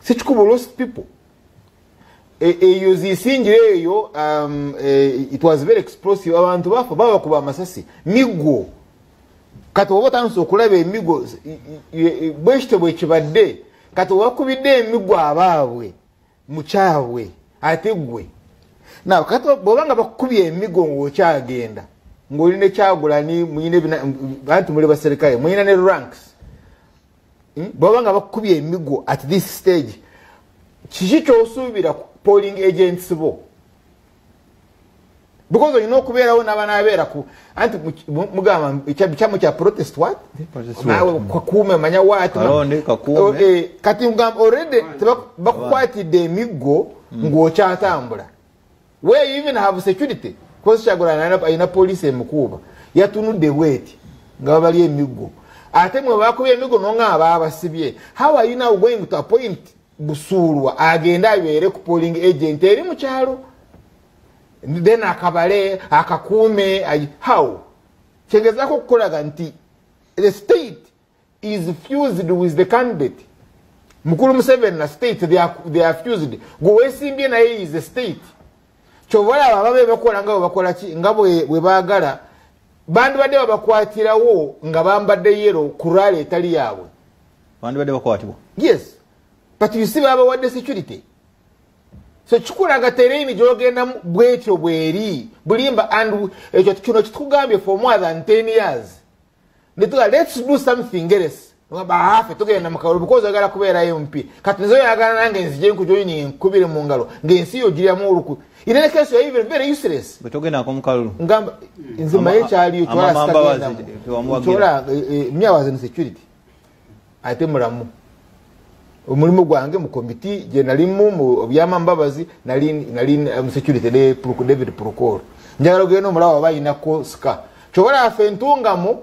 Ssekikubo lost people. Eyo zisingire eyo, it was very explosive. Abantu bafa babakuba amasasi miggo. Kati oba otandise okulaba emiggo bwekityo bwekibadde, kati obakubidde emiggo abaabwe mukyabwe ate ggwe. Now kati bw'obanga bakukubye emiggo ng'okyagenda ng'oli ne Kyagulani, muyina bantu muli baserikale, muyina ne ranks, bw'obanga bakukubye emiggo at this stage, kiki ky'osuubira ku polling agents bo? Because olina okubeerawo n'abanaabeera ku anti mugamba kyamu kya protest what? Kakuume manya what? Kati mugamba already bakukwatidde emiggo ng'okyatambula. Where you even have security, because Kyagulani alina poliisi emukuuba, yatunudde bweti nga babali emiggo. Ate mwe bakubye emiggo n'ongamba baabasibye. How are you now going to appoint Busuulwa agende abeere ku polling agent eri mu kyalo? Then akabale akakuume, how? Kyengezaako okukolaga nti the state is fused with the candidate. Mukulu Museveni na state they are fused. Gwe weesimbye naye is the state. Kyova olaba ababe bakola nga bwe bakola ki, nga bwe baagala, bandibadde babakwatirawo nga bambadde yellow ku rally etali yaabwe. Bandibadde bakwatibwa? Yes. But you see babawadde security. So kikulaga terrain gy'ogendamu bwetyo bweri bulimba, and ekyo kino kitukugambye for more than 10 years. Netuga let's do something else. Ngamba afe tugenda mu kalulu because oyagala kubeera MP. Kati nze oyagala nange nzije nkujoyininge nkubire mu ngalo ng'ensi yo giryamu oluku. In any case you are even very useless. Bwe togendako mu kalulu. Ngamba nze maye kyaliyo twala sitagenda. Twala me I was in security. Ate mulamu. Omulimu gwange mu komiti gye nalimu mu byama Mbabazi nali mu security ne David Prokoro. Njagala ogenda omulawo aba ayinako sika. Ky'obola afe Ntungamo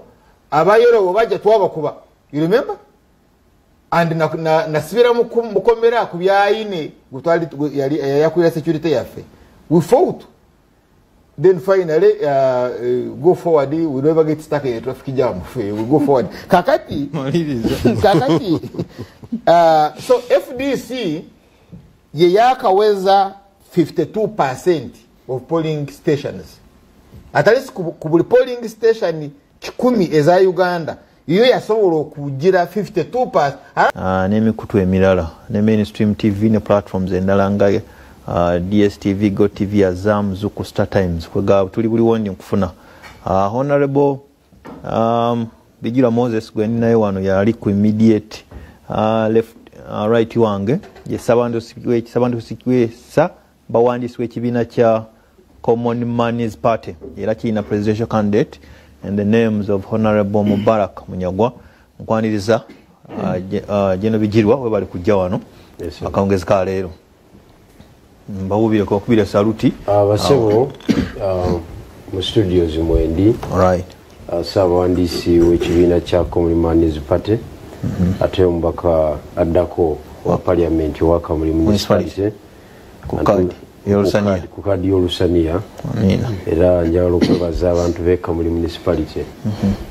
abayero bajja twabakuba. You remember? And nasibira mukomera ku byayine gutwali yali yakulira security yaffe. We fought. Then finally go forward, we never get stuck in a traffic jam. We go forward. Kakati so FDC ye yakaweza 52% of polling stations. At least ku buli polling station 10 eza Uganda iyo yasobola okugira 52%. N'emikutu emirala ne mainstream TV ne platforms endala nga DSTV, Go TV, Azam, Zuku, Star Times. Kwega tuli buli wondi nkufuna. Honorable Bijira Moses gwe naye wano yali ku immediate left right wange ye Ssabawandiisi w'ekibiina kya Common Man's Party era kirina presidential candidate and the names of Honorable Mubarak Munyagwa. Nkwaniriza Jeno Bijirwa webali kujja wano akawungezi ka leero. Mbawubireko okubira saluti abasebo mu studios mwendi. All right. Ssabawandiisi w'ekibiina kya Common Man's Party ate omubaka addako wa parliament wa Kamuli Municipality ku kaadi y'Olusaniya. Era njagala okwebaza abantu b'e Kamuli Municipality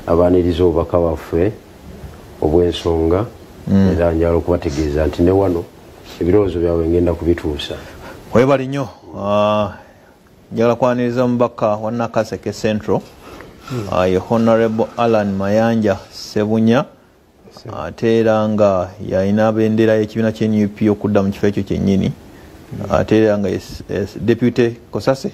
abaaniriza obubaka bwaffe obw'ensonga. Era njagala okubategeeza nti ne wano ebirowoozo byabwe ngenda kubituusa. Webale nnyo. Njagala kwaniriza omubaka wa Nakaseke Central ye Honorable Allan Mayanja Ssebunya, ate era nga yalina bendera y'ekibiina kye NUP okudda mu kifo ekyo kyennyini, ate era nga Deputy Kosase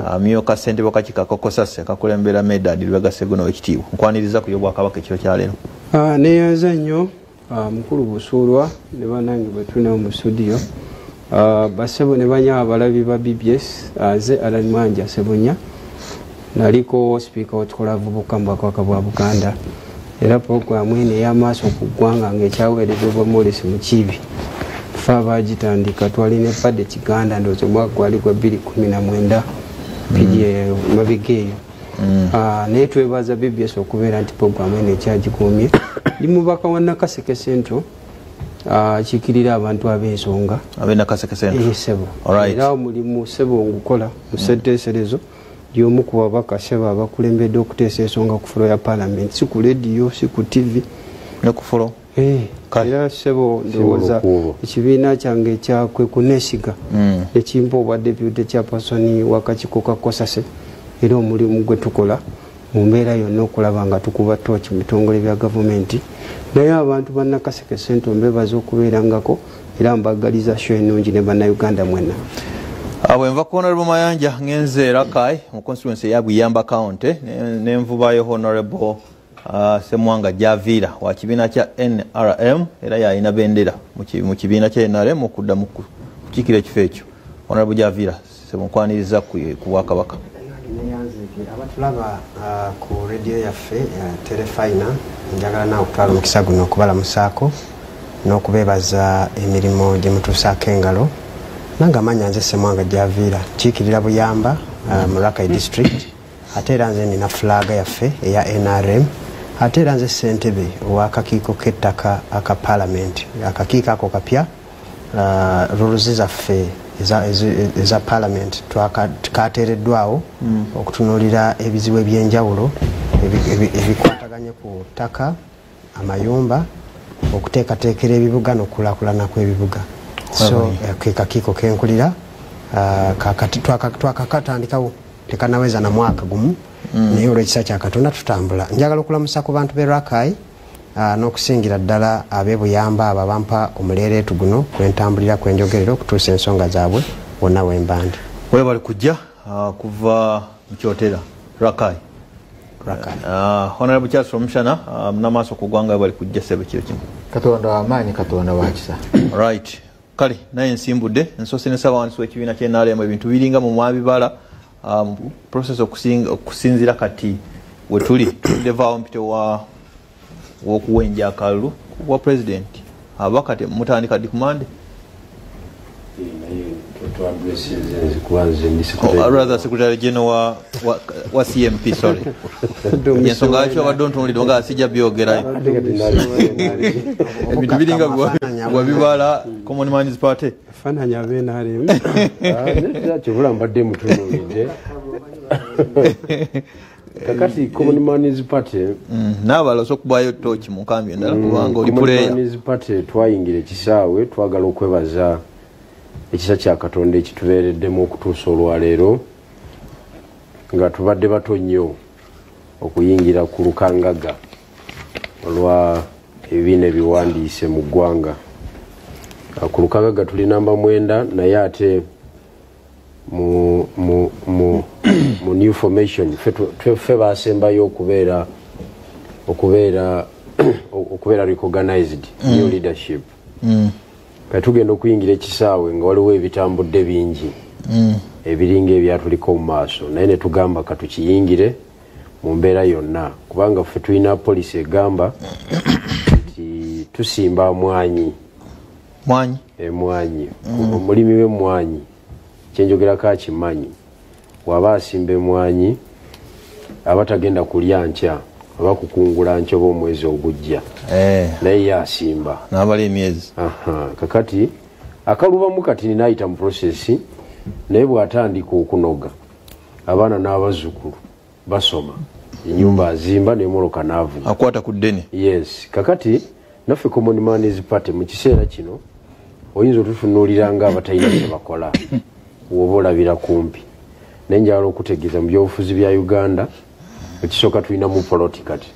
amyuka ssentebe w'akakiiko aka Kosase akakulembera Medard Lubega Sseggona ow'ekitiibwa. Nkwaniriza ku y'Obwakabaka ekiro kya leero. Neeyanza nnyo mukulu Busuulwa ne bannange bwe tulinawo mu studio. Basebo ne banya abalabi ba BBS, nze Allan Mwanja Ssebunya, naliko sipiika w'ekikola abavubuka mu Bwakabaka bwa Buganda, era pulogulaamu eno ey'amaaso ku ggwanga ng'ekyaweerezebwa Morris Mukiibi, ffe abaagitandika twalina epadde Kiganda, ndowooza omwaka gwali gwa 2019 PDA mabega eyo. Naye twebaza BBS okubeera nti pulogulaamu eno ekyagikuumye. Ndi mubaka wa Nakaseke Central, akiikirira abantu ab'ensonga ab'e Nakaseke Central. Ssebo. Alright. Era omulimu ssebo ngukola mu ssetteeserezo y'omu ku babaka ssebo abakulembedde okuteesa ensonga ku floor ya parliament, si ku lediyo, si ku TV, ne ku floor. Kale. Era ssebo ndowooza Lukuubo. ekibiina kyange ekyakwe kuneesiga ekimpa obwa deputy chairperson w'akakiiko ka COSASE, era omulimu gwe tukola mu mbeera yonna okulaba nga tukuba tooki mu bitongole bya gavumenti. Naye abantu ba Nakaseke Central mbebaza okubeerangako, era mbagaliza show ennungi ne bannayuganda mwenna. Bwe nva ku Honorable Mayanja ngenze Rakai mu constituency eya Buyamba County, nenvubayo Honorable Ssemwanga Javiira wa kibiina kya NRM, era yalina bendera mu kibiina kya NRM okudda mu kukiikira ekifo ekyo. Honorable Javiira, ssemunkwaniriza ku Bwakabaka. Abatulaba ku radio yaffe Terefayina, njagala naawe okutwala omukisa guno okubalamusaako n'okubeebaza emirimu gye mutuusaako engalo. Nange amanya nze Ssemwanga Javiira, nkiikirira Buyamba mu Rakai district, ate era nze nina fulaaga yaffe eya NRM, ate era nze ssentebe ow'akakiiko k'ettaka aka parliament. Akakiiko ako kapya, rules zaffe eza parliament kateereddwawo okutunuulira ebizibu ebyenjawulo ebikwataganye ku ttaka, amayumba, okuteekateekera ebibuga n'okukulaakulana kw'ebibuga. So ke kakiiko kenkulira, twakakatandikawo tekanaweza na mwaka gumu, naye olw'ekisa kya Katonda tutambula. Njagala okulamusa ku bantu b'e Rakai, n'okusingira ddala ab'e Buyamba abo abampa omuleereetu guno kwentambulira kwenjogerera okutuusa ensonga zaabwe wonna wembandi. Webale kujja kuva mu Kyotera Rakai. Rakai. Honorable Charles Rwomushana, munamaaso ku ggwanga, webale kujja ssebo kiro kino. Katonda w'amaanyi, Katonda wa kisa. Right. Kale naye nsimbudde nsoose ne ssabawandiisi w'ekibiina kya NRM. Ebintu biringa mu mwabibala, process okusinziira kati we tuli tulidevaawo mpite wa wokuwenja akalulu wa president, ababaka mutandika ddi ku Monday? Oh, rather secretary general wa CMP, sorry, ensonga lwaki obadde ontunuulidde nga sijja byogerayo. Ebintu biringa wabibala Common Man's Party. Faananyi ab'e NRM. Kyobula mbadde mutunuulidde. Kakati Common Man's Party, n'abalala osobola okubayo tooki mu nkambi endala kubanga oli Common puleya. Man's Party twayingira ekisaawe, twagala okwebaza ekisa kya Katonda ekitubeereddemu okutuusa olwaleero, nga tubadde bato nnyo okuyingira ku lukangaga olwa ebibiina ebiwandiise mu ggwanga. Ku lukangaga tuli namba 9, naye ate mu new formation ffe basembayo okubeera recognized new leadership. Kati tugenda okuyingira ekisaawe nga waliwo ebitambudde bingi ebiringa ebyatuliko mu maaso, naye ne tugamba katukiyingire mu mbeera yonna, kubanga ffe tulina policy egamba nti tusimba mwanyi. Mwanyi? Emwanyi. Omulimi w'emmwanyi kyenjogerako akimanyi, bw'aba asimba emwanyi aba tagenda kulya nkya oba kukungula nkya oba omwezi ogujja, naye ye asimba n'abala emyezi. Aha, kakati akalubamu kati ninaayita mu process, naye bw'atandika okunoga abaana n'abazzukulu basoma, ennyumba azimba n'emmotoka n'avuga, akwata ku ddene. Yes, kakati naffe Common Man's Party mu kiseera kino oyinza otutunuulira nga abatalina kye bakola woba olabira kumpi, naye njagala okutegeeza mu byobufuzi bya Uganda, ekisooka tulinamu poloti kati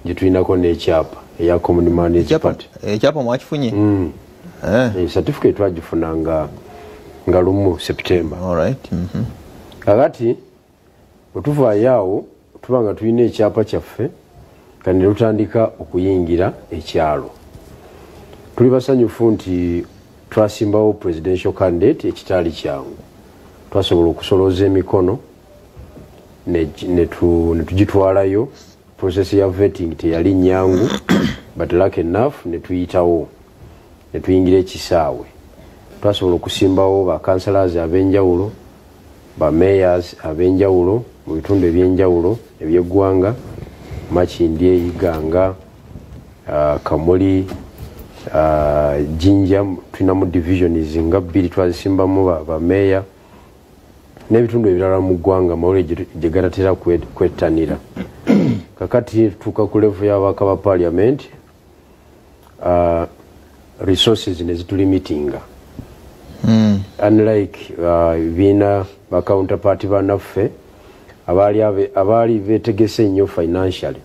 gye tulinako n'ekyapa eya Common Man's Party. Ekyapa mwakifunye? Certificate twagifuna nga 1 September. All right. Kakati bwe tuvaayo awo tuba nga tulina ekyapa kyaffe, kati ne tutandika okuyingira ekyalo. Tuli basanyufu nti Twasimbawo presidential candidate ekitali kyangu. Twasobola okusolooza emikono ne tugitwalayo. Process ya vetting teyali nyangu, but luck enough ne tuyitawo ne tuyingira ekisaawe. Twasobola okusimbawo ba councillors ab'enjawulo, ba mayors ab'enjawulo mu bitundu ebyenjawulo ebyeggwanga, Makindye, Iganga, Kamuli, Jinja. Tulinamu divisions nga 2 twazisimbamu ba mayor n'ebitundu ebirala mu ggwanga amawulire gye gatatera kwettanira. Kakati tutuuka ku level y'ababaka ba parliament, resources ne zitulimitinga. Unlike biina ba counterpart bannaffe abaali beetegese ennyo financially,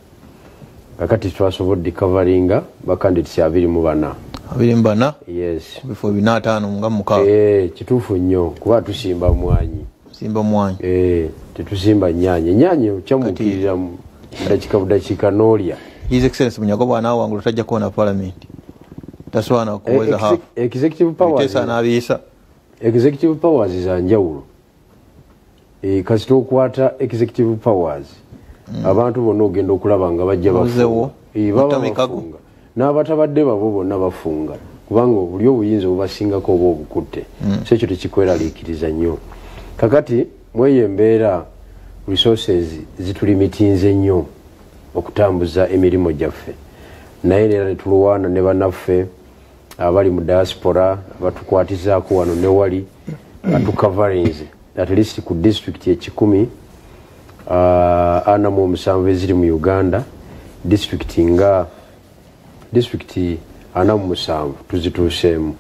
kakati twasobodde coveringa ba candidates 24. 24? Yes. Ku bifo 456. Kituufu nnyo, kuba tusimba mwanyi. Simba mwanyi. Tetusimba nnyaanya. Ennyaanya okyamuukirira budakiika budakiika n'olya. His Excellency Munyagwa bw'anaawangula tajja kuwona parliament. Tasobola kuweza half. Executive powers. Biteesa n'abiyisa. Executive powers za njawulo. Kasita okwata executive powers, abantu bonna ogenda okulaba nga bajja bafunga. Baba bafunga. N'abatabadde babo bonna bafunga, kubanga buli obuyinza obubasingako oba obukutte. So ekyo tekikweraliikiriza nnyo. Kakati mweyo embeera resources zitulimitinze nnyo okutambuza emirimu gyaffe, naye era ne tulwana ne bannaffe abali mu diaspora abatukwatizaako wano ne wali, batukavarinze at least ku district 147 eziri mu Uganda. District nga district 47 tuzituuseemu.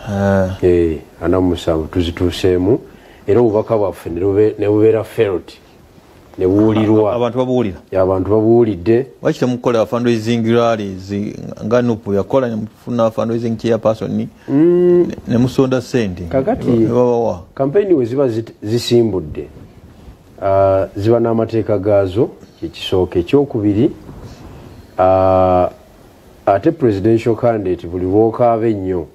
47 tuzituuseemu, era obubaka bwaffe ne bubeera felt, ne buwulirwa. Abantu babuwulira. Abantu babuwulidde. Lwaki temukola fundraising rallies nga NUP yakola ne mufuna fundraising chairperson ne musonda ssente? Kakati babawa. Campaign we ziba zisimbudde, ziba n'amateeka gaazo, kyekisooka. Ekyokubiri, ate presidential candidate buli lwokaaba ennyo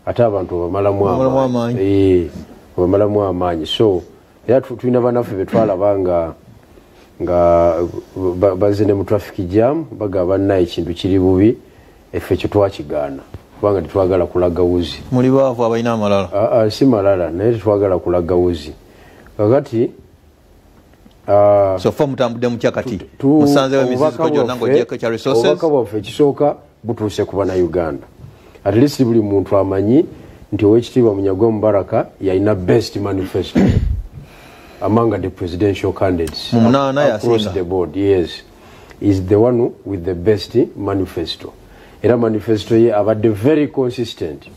ate abantu obamalamu amaanyi. Obamalamu amaanyi. So era tulina bannaffe be twalaba nga bazze ne mu traffic jam, bagamba bannaye ekintu kiri bubi, effe ekyo twakigaana kubanga tetwagala kulaga wuzi. Muli baavu abalina amalala? Si malala, naye tetwagala kulaga wuzi. Kakati so fa mutambudde mutya kati? Musanzeewo emiziziko gyonna ng'oggyeko ekya resources? Obubaka bwaffe ekisooka butuuse ku Bannayuganda. At least buli muntu amanyi nti Oweekitiibwa Munyagwa Mubaraka yalina best manifesto among the presidential candidates across the board. Yes, is the one with the best manifesto. Era manifesto ye abadde very consistent,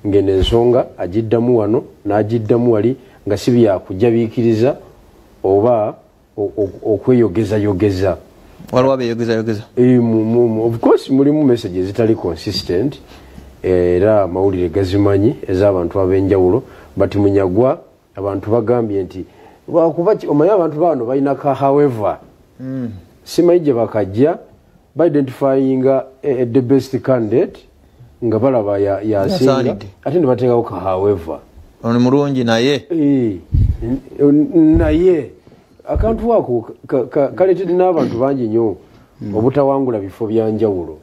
ngeno ensonga agiddamu wano n'agiddamu wali, nga si byakujabiikiriza oba okweyogezayogeza. Waliwo abeeyogezayogeza? Of course mulimu messages ezitali consistent, era amawulire gazimanyi ez'abantu ab'enjawulo, but Munyagwa abantu bagambye nti lwakuba omanyi abantu bano balina ka however, simanyi gye bakajja baidentifyinga the best candidate nga balaba yasinga, ate ne bateekawo ka however. Ono mulungi naye. Naye akantu ako kaleetedde n'abantu bangi nnyo obutawangula bifo byanjawulo.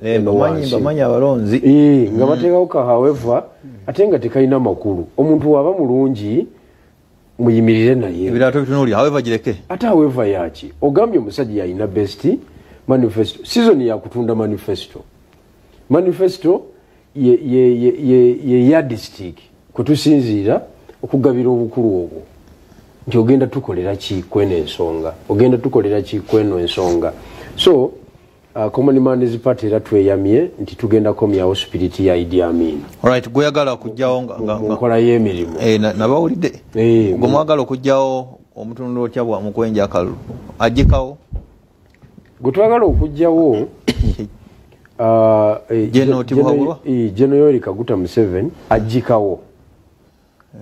Bamanyi abalonzi. Nga bateekawo ka however ate nga tekalina makulu. Omuntu waba mulungi muyimirire naye. Ebirala tobitunuulira, however gireke. Ate however yaki? Ogambye omusajja yalina best manifesto. Season yakutunda manifesto. Manifesto ye yardstick kwe tusinziira okugabira obukulu obwo, nti ogenda tukolera ki kweno ensonga, ogenda tukolera ki kweno ensonga. So Common Man's Party era tweyamye nti tugenda komyawo spirit ya Idi Amin. Alright, gweyagala okugyawo mu nkola y'emirimu. Nabawulidde. Gwe mwagala okugyawo omutundu otya bwa mukwenja akalulu agikawo? Gwe twagala okugyawo General Yoweri Kaguta Museveni agikawo.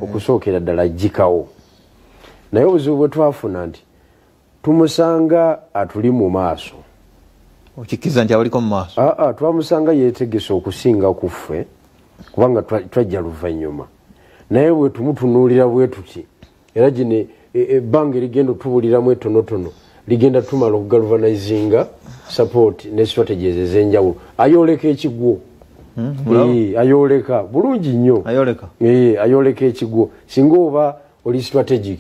Okusookera ddala agikawo. Naye obuzibu bwe twafuna nti tumusanga atuli mu maaso. Okikkiriza nti abaliko mu maaso? Twamusanga yeetegese okusinga ku ffe. Kubanga twajja luvannyuma. Naye bwe tumutunuulira bwe tuti, era gino ebbanga erigenda otubuliramu ettonotono ligenda tumala okugalvanizinga support ne strategies ez'enjawulo. Ayoleka ekigwo. Ayoleka bulungi nnyo. Ayoleka. Ayoleka ekigwo. Singa oba oli strategic.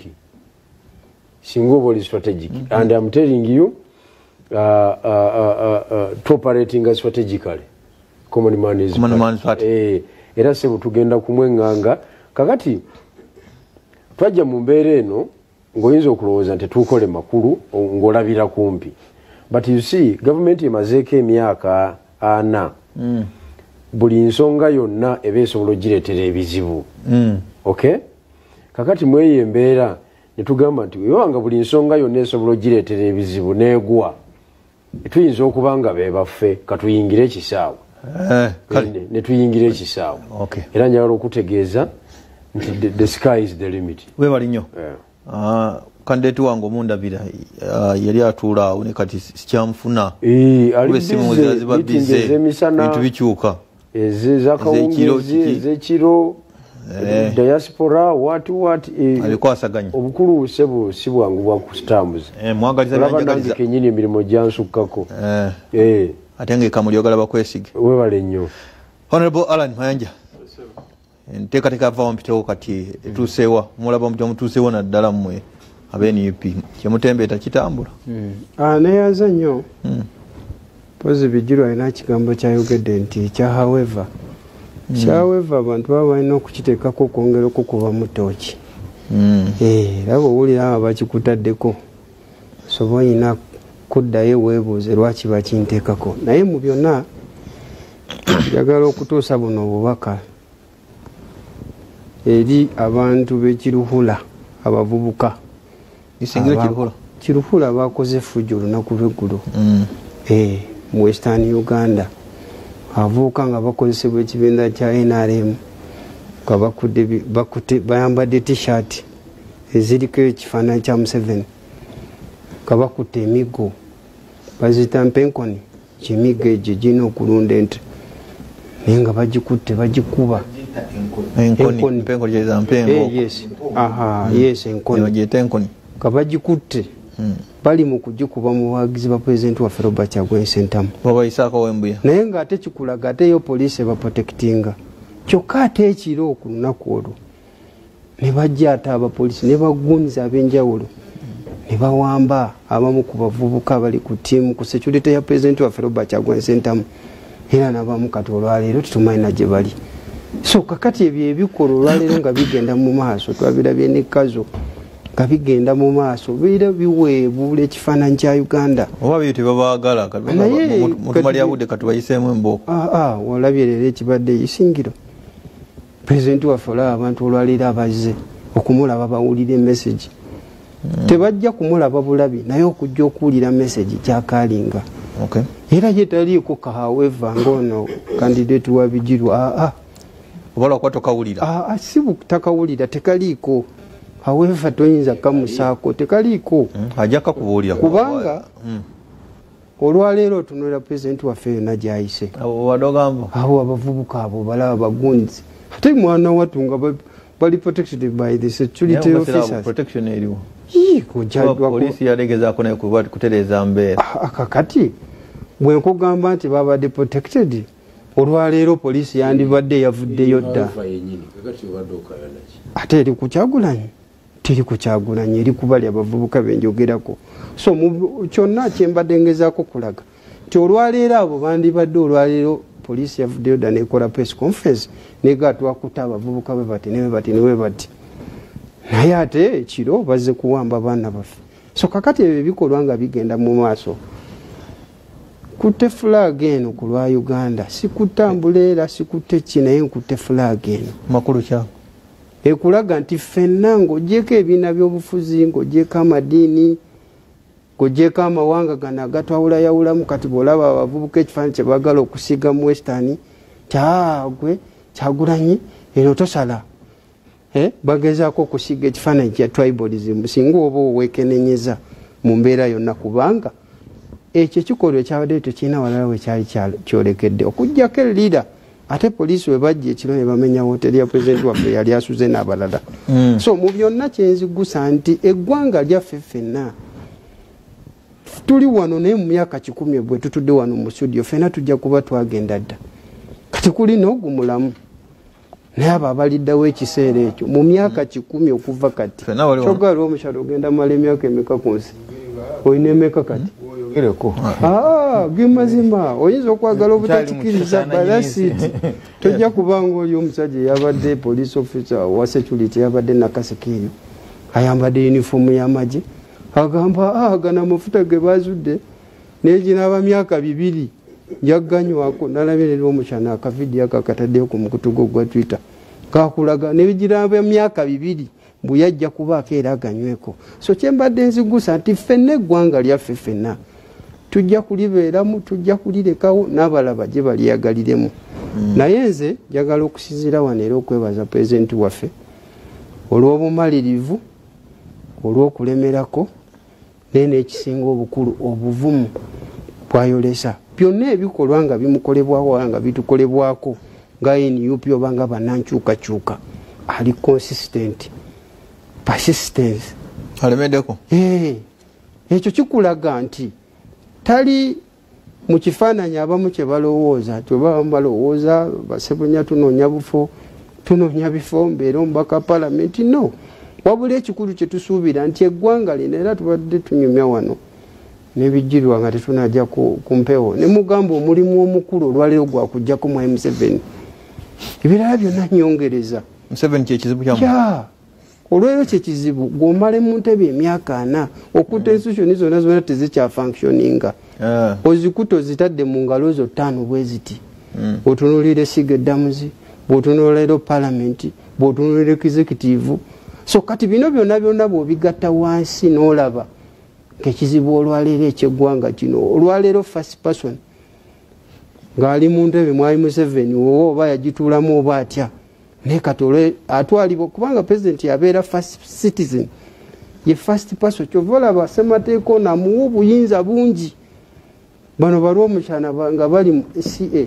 Singa oba oli strategic. And I'm telling you, to operating strategically. Common man is Common man's party. Era sebo tugenda kumwenganga. Kakati twajja mu mbeera eno ng'oyinza okulowooza nti tukole makulu ng'olabira kumpi. But you see, government emazeeko emyaka 4. Buli nsonga yonna eba esobola ogireetera ebizibu. Okay? Kakati mweyo embeera ne tugamba nti webanga buli nsonga yonna esobola ogireetera ebizibu n'egwa, tuyinza okuba nga be baffe katuyingire ekisaawe. Ne tuyingira ekisaawe. Era njagala okutegeeza nti the sky is the limit. Weebale nnyo. Kandidate wange omundabira yali atuula awo ne kati sikyamufuna. Ali busy, ez'emisana, bintu bikyuka, ez'akawungeezi, ez'ekiro, diaspora, what abikwasaganya. Obukulu sebo si bwangu bwa kutambuza. Mwagaliza byanjagaliza kenyini emirimu gyansukkako. Ate nga ekamuli oyagala bakwesige. Weebale nnyo. Honorable Allan Mayanja, enteekateeka ava mpitewo kati etuuseewa, mulaba mutya mutuuseewo naddala mmwe abe NUP kyemutembeeta kitambula? Neyanza nnyo. Mpozi Bigirwa alina ekigambo kyayogedde nti ekya however. However abantu baba balina okukiteekako okwongera okukubamu ttooki. Era bw'owulira abo bakikutaddeko soba olina kuddayo weebuuze lwaki bakinteekako. Naye mu byonna njagala okutuusa buno obubaka eri abantu b'ekiruhula abavubuka. Isingiro Kiruhula bakoze effujjo olunaku lw'eggulo mu Western Uganda. Abavubuka nga bakozesebwa ekibiina kya NRM nga bayambadde t-shirt eziriko ekifaananyi kya Museveni, nga bakutte emiggo baziyita mpenkoni, kyemiggo egyo girina okulunda ente, naye nga bagikutte bagikuba. Enkoni. Yes, enkoni. Nga bagikutte bali mu kugikuba mu bawagizi ba pulezidenti waffe Robert Kyagulanyi Ssentamu. Babayisaako wembuya. Naye ng'ate kikulaga ate yo poliisi ebaprotectinga. Kyokka ate ekiro ku lunaku olwo ne bajja ate abapoliisi ne bagunza ab'enjawulo ne bawamba abamu ku bavubuka abali ku ttiimu ku security ya pulezidenti waffe Robert Kyagulanyi Ssentamu, era n'abamu kati olwaleero tetumanyi na gye bali. So kakati ebyo ebikolwa olwaleero nga bigenda mu maaso, twabirabye ne Kazo nga bigenda mu maaso, biira biweebuula ekifaananyi kya Uganda. Oba byo tebabaagala, mutumalya budde katubayiseemu embooko. Olabye leero ekibadde Isingiro. Pulezidenti waffe olaba abantu olwaleero abazze okumulaba bawulira emessage. Tebajja kumulaba bulabi, naye okujja okuwulira message kyakaalinga. Era ye taliiko ka however ng'ono candidate wa Bigirwa. Oba lwakuba tokawulira? Si takawulira, tekaliiko. However toyinza kamusaako, tekaliiko. Ajja kakubuulira. Kubanga olwaleero otunuulira pulezidenti waffe yonna gy'ayise. Abo abavubuka abo balaba bagunzi. Ate mwana wattu nga bali protected by the security officers. Protection eriwo. Poliisi yalegezaako naye kutereeza mbeera. Kakati bwe nkugamba nti babadde protected, olwaleero poliisi yandibadde yavuddeyo dda. Ate eri ku Kyagulanyi, teri ku Kyagulanyi, eri ku bali abavubuka be njogerako. So kyonna kye mbadde ngezaako kulaga nti olwaleero abo bandibadde olwaleero poliisi yavuddeyo dda n'ekola press conference negaa twakutte abavubuka bwe bati ne bwe bati ne bwe bati, naye ate ekiro bazze kuwamba baana baffe. So kakati ebyo ebikolwa nga bigenda mu maaso, kutte flag eno ku lwa Uganda, sikutambula era sikutte ki, naye nkutte flag eno. Makulu kya ekulaga nti ffenna ng'ogyeko ebibiina by'obufuzi, ng'ogyeko amadiini, ng'ogyeko amawanga gano agatwawulayawulamu. Kati bw'olaba abavubuka ekifaananyi kye baagala okusiiga mu Western, kyagwe Kyagulanyi eno tosala. Bagezaako okusiiga ekifaananyi kya tribalism, singa oba oweekenenyeza mu mbeera yonna, kubanga ekyo ekikolwa ekyabaddeyo tekirina walala we kyali kyolekedde okuggyako erira Ate poliisi we bajja ekiro ne bamenya woteri ya pulezidenti waffe yali asuze n'abalala. So mu byonna kyenzigusa nti eggwanga lyaffe ffenna tuli wano, naye mu myaka 100 bwe tutudde wano mu studio ffenna tujja kuba twagenda dda. Kati kulina ogumulamu, naye abo abaliddawo ekiseera ekyo mu myaka 100 okuva kati, kyogala omukyalo ogenda mala emyaka emeka ku nsi? Olina emeka kati? Gemazima oyinza okwagala obutakikiriza balasiti tojja kubanga oli omusajja eyabadde police officer wa security yabadde Nakaseke eyo ayambadde uniform y'amagye agamba gano amafuta ge bazudde neginaaba myaka 2 njaganywako. Nalabye leero omukyana akavidiyo ako akataddeyo ku mukutu gwo gwa Twitter kakulaga nebigiraba myaka 2 mbu yajja kubaako era aganyweko. So kyembadde nzigusa nti ffenna eggwanga lyaffe ffenna tujja kulibeeramu, tujja kulirekawo n'abalaba gye baliyagaliremu. Naye nze njagala okusinziira wano era okwebaza pulezidenti waffe olw'obumalirivu, olw'okulemerako, naye n'ekisinga obukulu obuvumu bwayolesa. Byonna ebikolwa nga bimukolebwako nga bitukolebwako nga NUP oba nga bannankyukakyuka, ali consistent, persistence. Alemeddeko. Ekyo kikulaga nti tali mu kifaananyi abamu kye balowooza, twe balowooza basebunya tunoonya bufo, tunoonya bifo mbeera omubaka palamenti. No, wabula ekikulu kye tusuubira nti eggwanga lino, era tubadde tunyumya wano n'ebijjirwa nga tetunajja ku mpewo, ne mugamba omulimu omukulu olwaleero gwakuggyako mu M7, ebirala byonna nyongereza. Museveni kyekizibu kyammwe? Olwaleero kyekizibu, gw'omale mu ntebe emyaka 4 okutta institution zonna zonna tezikyafunctioninga, ozikuta ozitadde mu ngalo zo 5 bwe ziti. Otunuulira essiga eddamuzi, bw'otunuulira palamenti, bw'otunuulira executive. So kati bino byonna byonna bw'obigatta wansi n'olaba ng'ekizibu olwaleero ekyeggwanga kino, olwaleero first person ng'ali mu ntebe mwali Museveni oba oba yagituulamu oba atya, naye kati atwalibwa kubanga pulezidenti yabeera first citizen, ye first person. Kyova olaba ssemateeka ono amuwa obuyinza bungi. Bano bali omukyana nga bali mu CA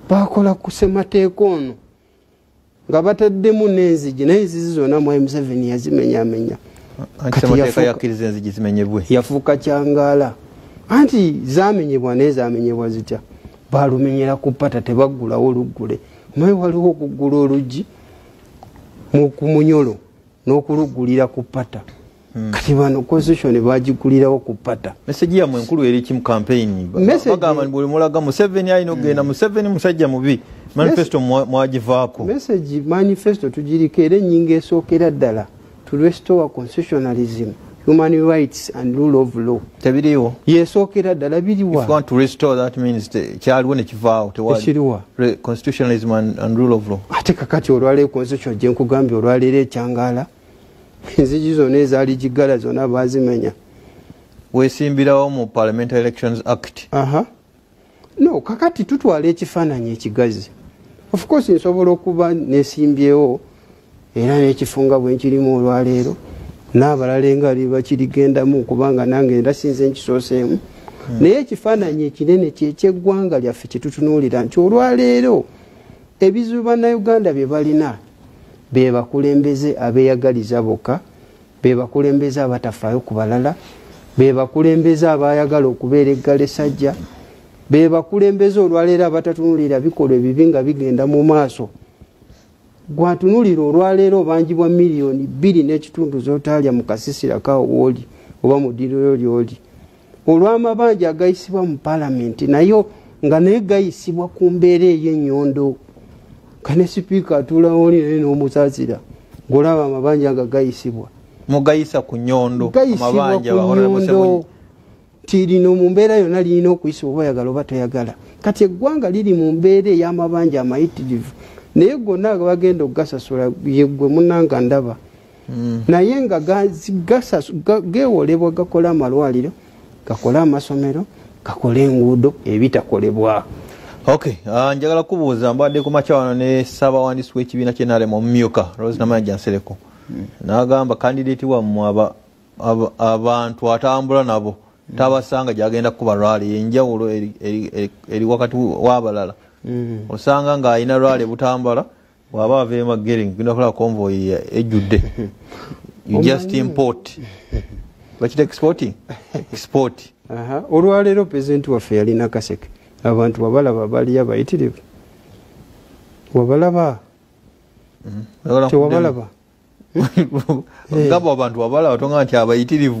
bakola ku ssemateeka ono nga bataddemu n'enzigi, naye enzizi zonna mwali Museveni yazimenyaamenya. Yafuuka kyangaala. Anti zamenyebwa naye zamenyebwa zitya? Balumenyera ku ppata, tebaggulawo oluggule. Omanyi waliwo okuggula oluggi ku munyolo n'okuluggulira ku ppata. Kati bano constitution bagigulirawo ku ppata. Message yammwe enkulu eri ki mu campaign? Bagamba buli mulaga Museveni alina okugenda, Museveni musajja mubi, manifesto mwagivaako. Message manifesto tugiriko era ennyingo esookera ddala to restore constitutionalism, human rights and rule of law. Tebiriwo. Yesookera ddala biriwa. If you want to restore, that means kyaliwo ne kivaawo, tewali. Constitutionalism and rule of law. Ate kakati olwaleero constitution gye nkugambye olwaleero ekyangaala, enzigi zonna ezaali giggala zonna baazimenya. Weesimbirawo mu Parliamentary Elections Act. No, kakati tutwala ekifaananyi ekigazi. Of course nsobola okuba nesimbyewo era n'ekifunga bwe nkirimu olwaleero n'abalala engali bakirigendamu kubanga nange era sinze nkisooseemu. Naye ekifaananyi ekinene kyekyeggwanga lyaffe kye tutunuulira nti olwaleero ebizibu bannayuganda bye balina be bakulembeze abeeyagaliza bokka, be bakulembeze abatafaayo ku balala, be bakulembeze abayagala okubeera eggala essajja, be bakulembeze olwaleero abatatunuulira bikolwa ebibi nga bigenda mu maaso. Gwatunulira olwaleero obanjibwa 2.5 miliyoni z'otaalya mu kasisira kawo wooli oba mu ddiiro ly'oli olw'amabanja agayisibwa mu palamenti, nayo nga naye gayisibwa ku mbeera ey'ennyondo, nga ne sipiika atuulawo oli naye n'omusaasira ng'olaba amabanja nga gayisibwa. Mugayisa ku nnyondo, amabanja nyondo nti lino mu mbeera yonna lirina okuyisibwa oba oyagala oba toyagala. Kati eggwanga liri mu mbeera ey'amabanja amayitirivu, naye gonna bagenda okugasasula yeggwe munnanga ndaba. Naye nga geewolebwa gakola amalwaliro, gakola amasomero, gakola enguudo ebitakolebwa. Okay, njagala kubuuza, mbadde ku makya wano ne ssabawandiisi w'ekibiina ky'NRM omumyuka Rose Namanja Nsereko, n'agamba kandidate wammwe abantu atambula nabo Tabasanga gyagenda kuba rally enjawulo eri wakati w'abalala. Osanga ng'alina rally Butambala, bw'aba ava e Magere ngenda kulaba convoy ejjudde. You just import. Bakita exporting? Export. Olwaleero pulezidenti waffe yalina Kaseke. Abantu wabalaba baliyo abayitirivu. Wabalaba? Tewabalaba? Ngabo abantu wabalaba tonga nti abayitirivu.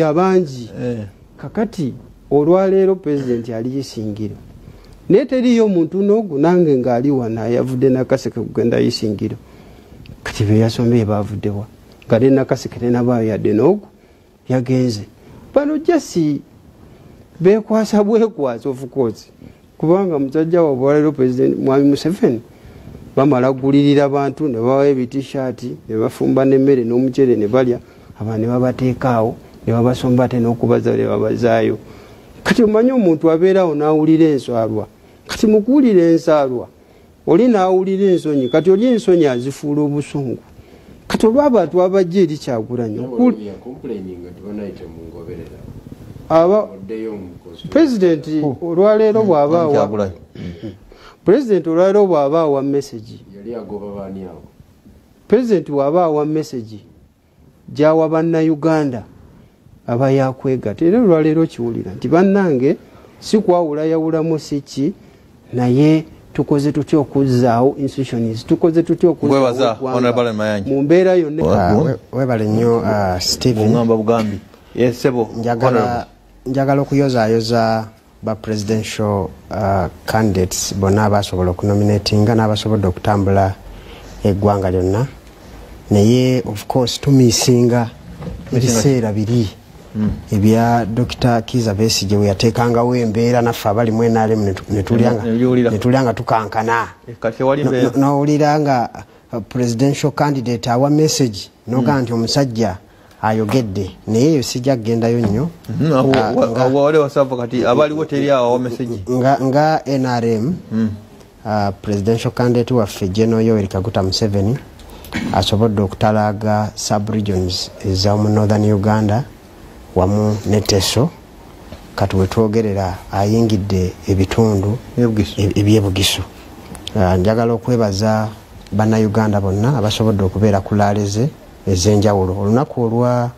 Abangi. Kakati olwaleero pulezidenti ali Isingiro. Naye teriiyo muntu n'ogu nange ng'ali wano yavudde Nakaseke kugenda Isingiro. Kati be yasomye baavuddewa. Nga ne Nakaseke tenabaayo yadde n'ogu yagenze. Bano jasi beekwasa bwekwasa of course. Kubanga musajja waabwe olwaleero pulezidenti Mwami Museveni bamala kugulirira abantu ne babawa ebitishaati ne bafumba n'emmere n'omuceere ne balya, abantu ne babateekaawo ne babasomba ate n'okubaza ne babazaayo. Kati omanyi omuntu abeerawo n'awulira ensaalwa. Kati mu kuwulira ensaalwa oli n'awulira ensonyi, kati oli ensonyi azifuula obusungu. Kati olw'abantu abajja eri Kyagulanyi pulezidenti olwaleero bw'aba pulezidenti olwaleero bw'aba awa message, pulezidenti bw'aba awa message gy'awa bannayuganda aba yakwegatta. Era olwaleero kiwulira nti bannange si kwawulayawulamu si ki, naye tukoze tutya okuzzaawo institutions, tukoze tutya okuzzaawo mu mbeera yonna. Webale nnyo Stephen. Njagala okuyozaayoza ba presidential candidates bonna abasobola okunominatinga n'abasobodde okutambula eggwanga lyonna, naye of course tumisinga ebiseera biri ebya Dr. Kizza Besigye we yateekangawo embeera naffe abali mu NRM ne tulya nga tukankana. N'owulira nga presidential candidate awa message n'ogamba nti omusajja ayogedde, naye eyo sijja kugendayo nnyo. Nga NRM presidential candidate waffe General Yoweri Kaguta Museveni asobodde okutalaaga sub-regions ez'omu Northern Uganda wamu ne Teso. Kati wetwogerera ayingidde ebitundu ebyebugisu. Njagala okwebaza bannayuganda bonna abasobodde okubeera ku laale ez'enjawulo. Olunaku olwa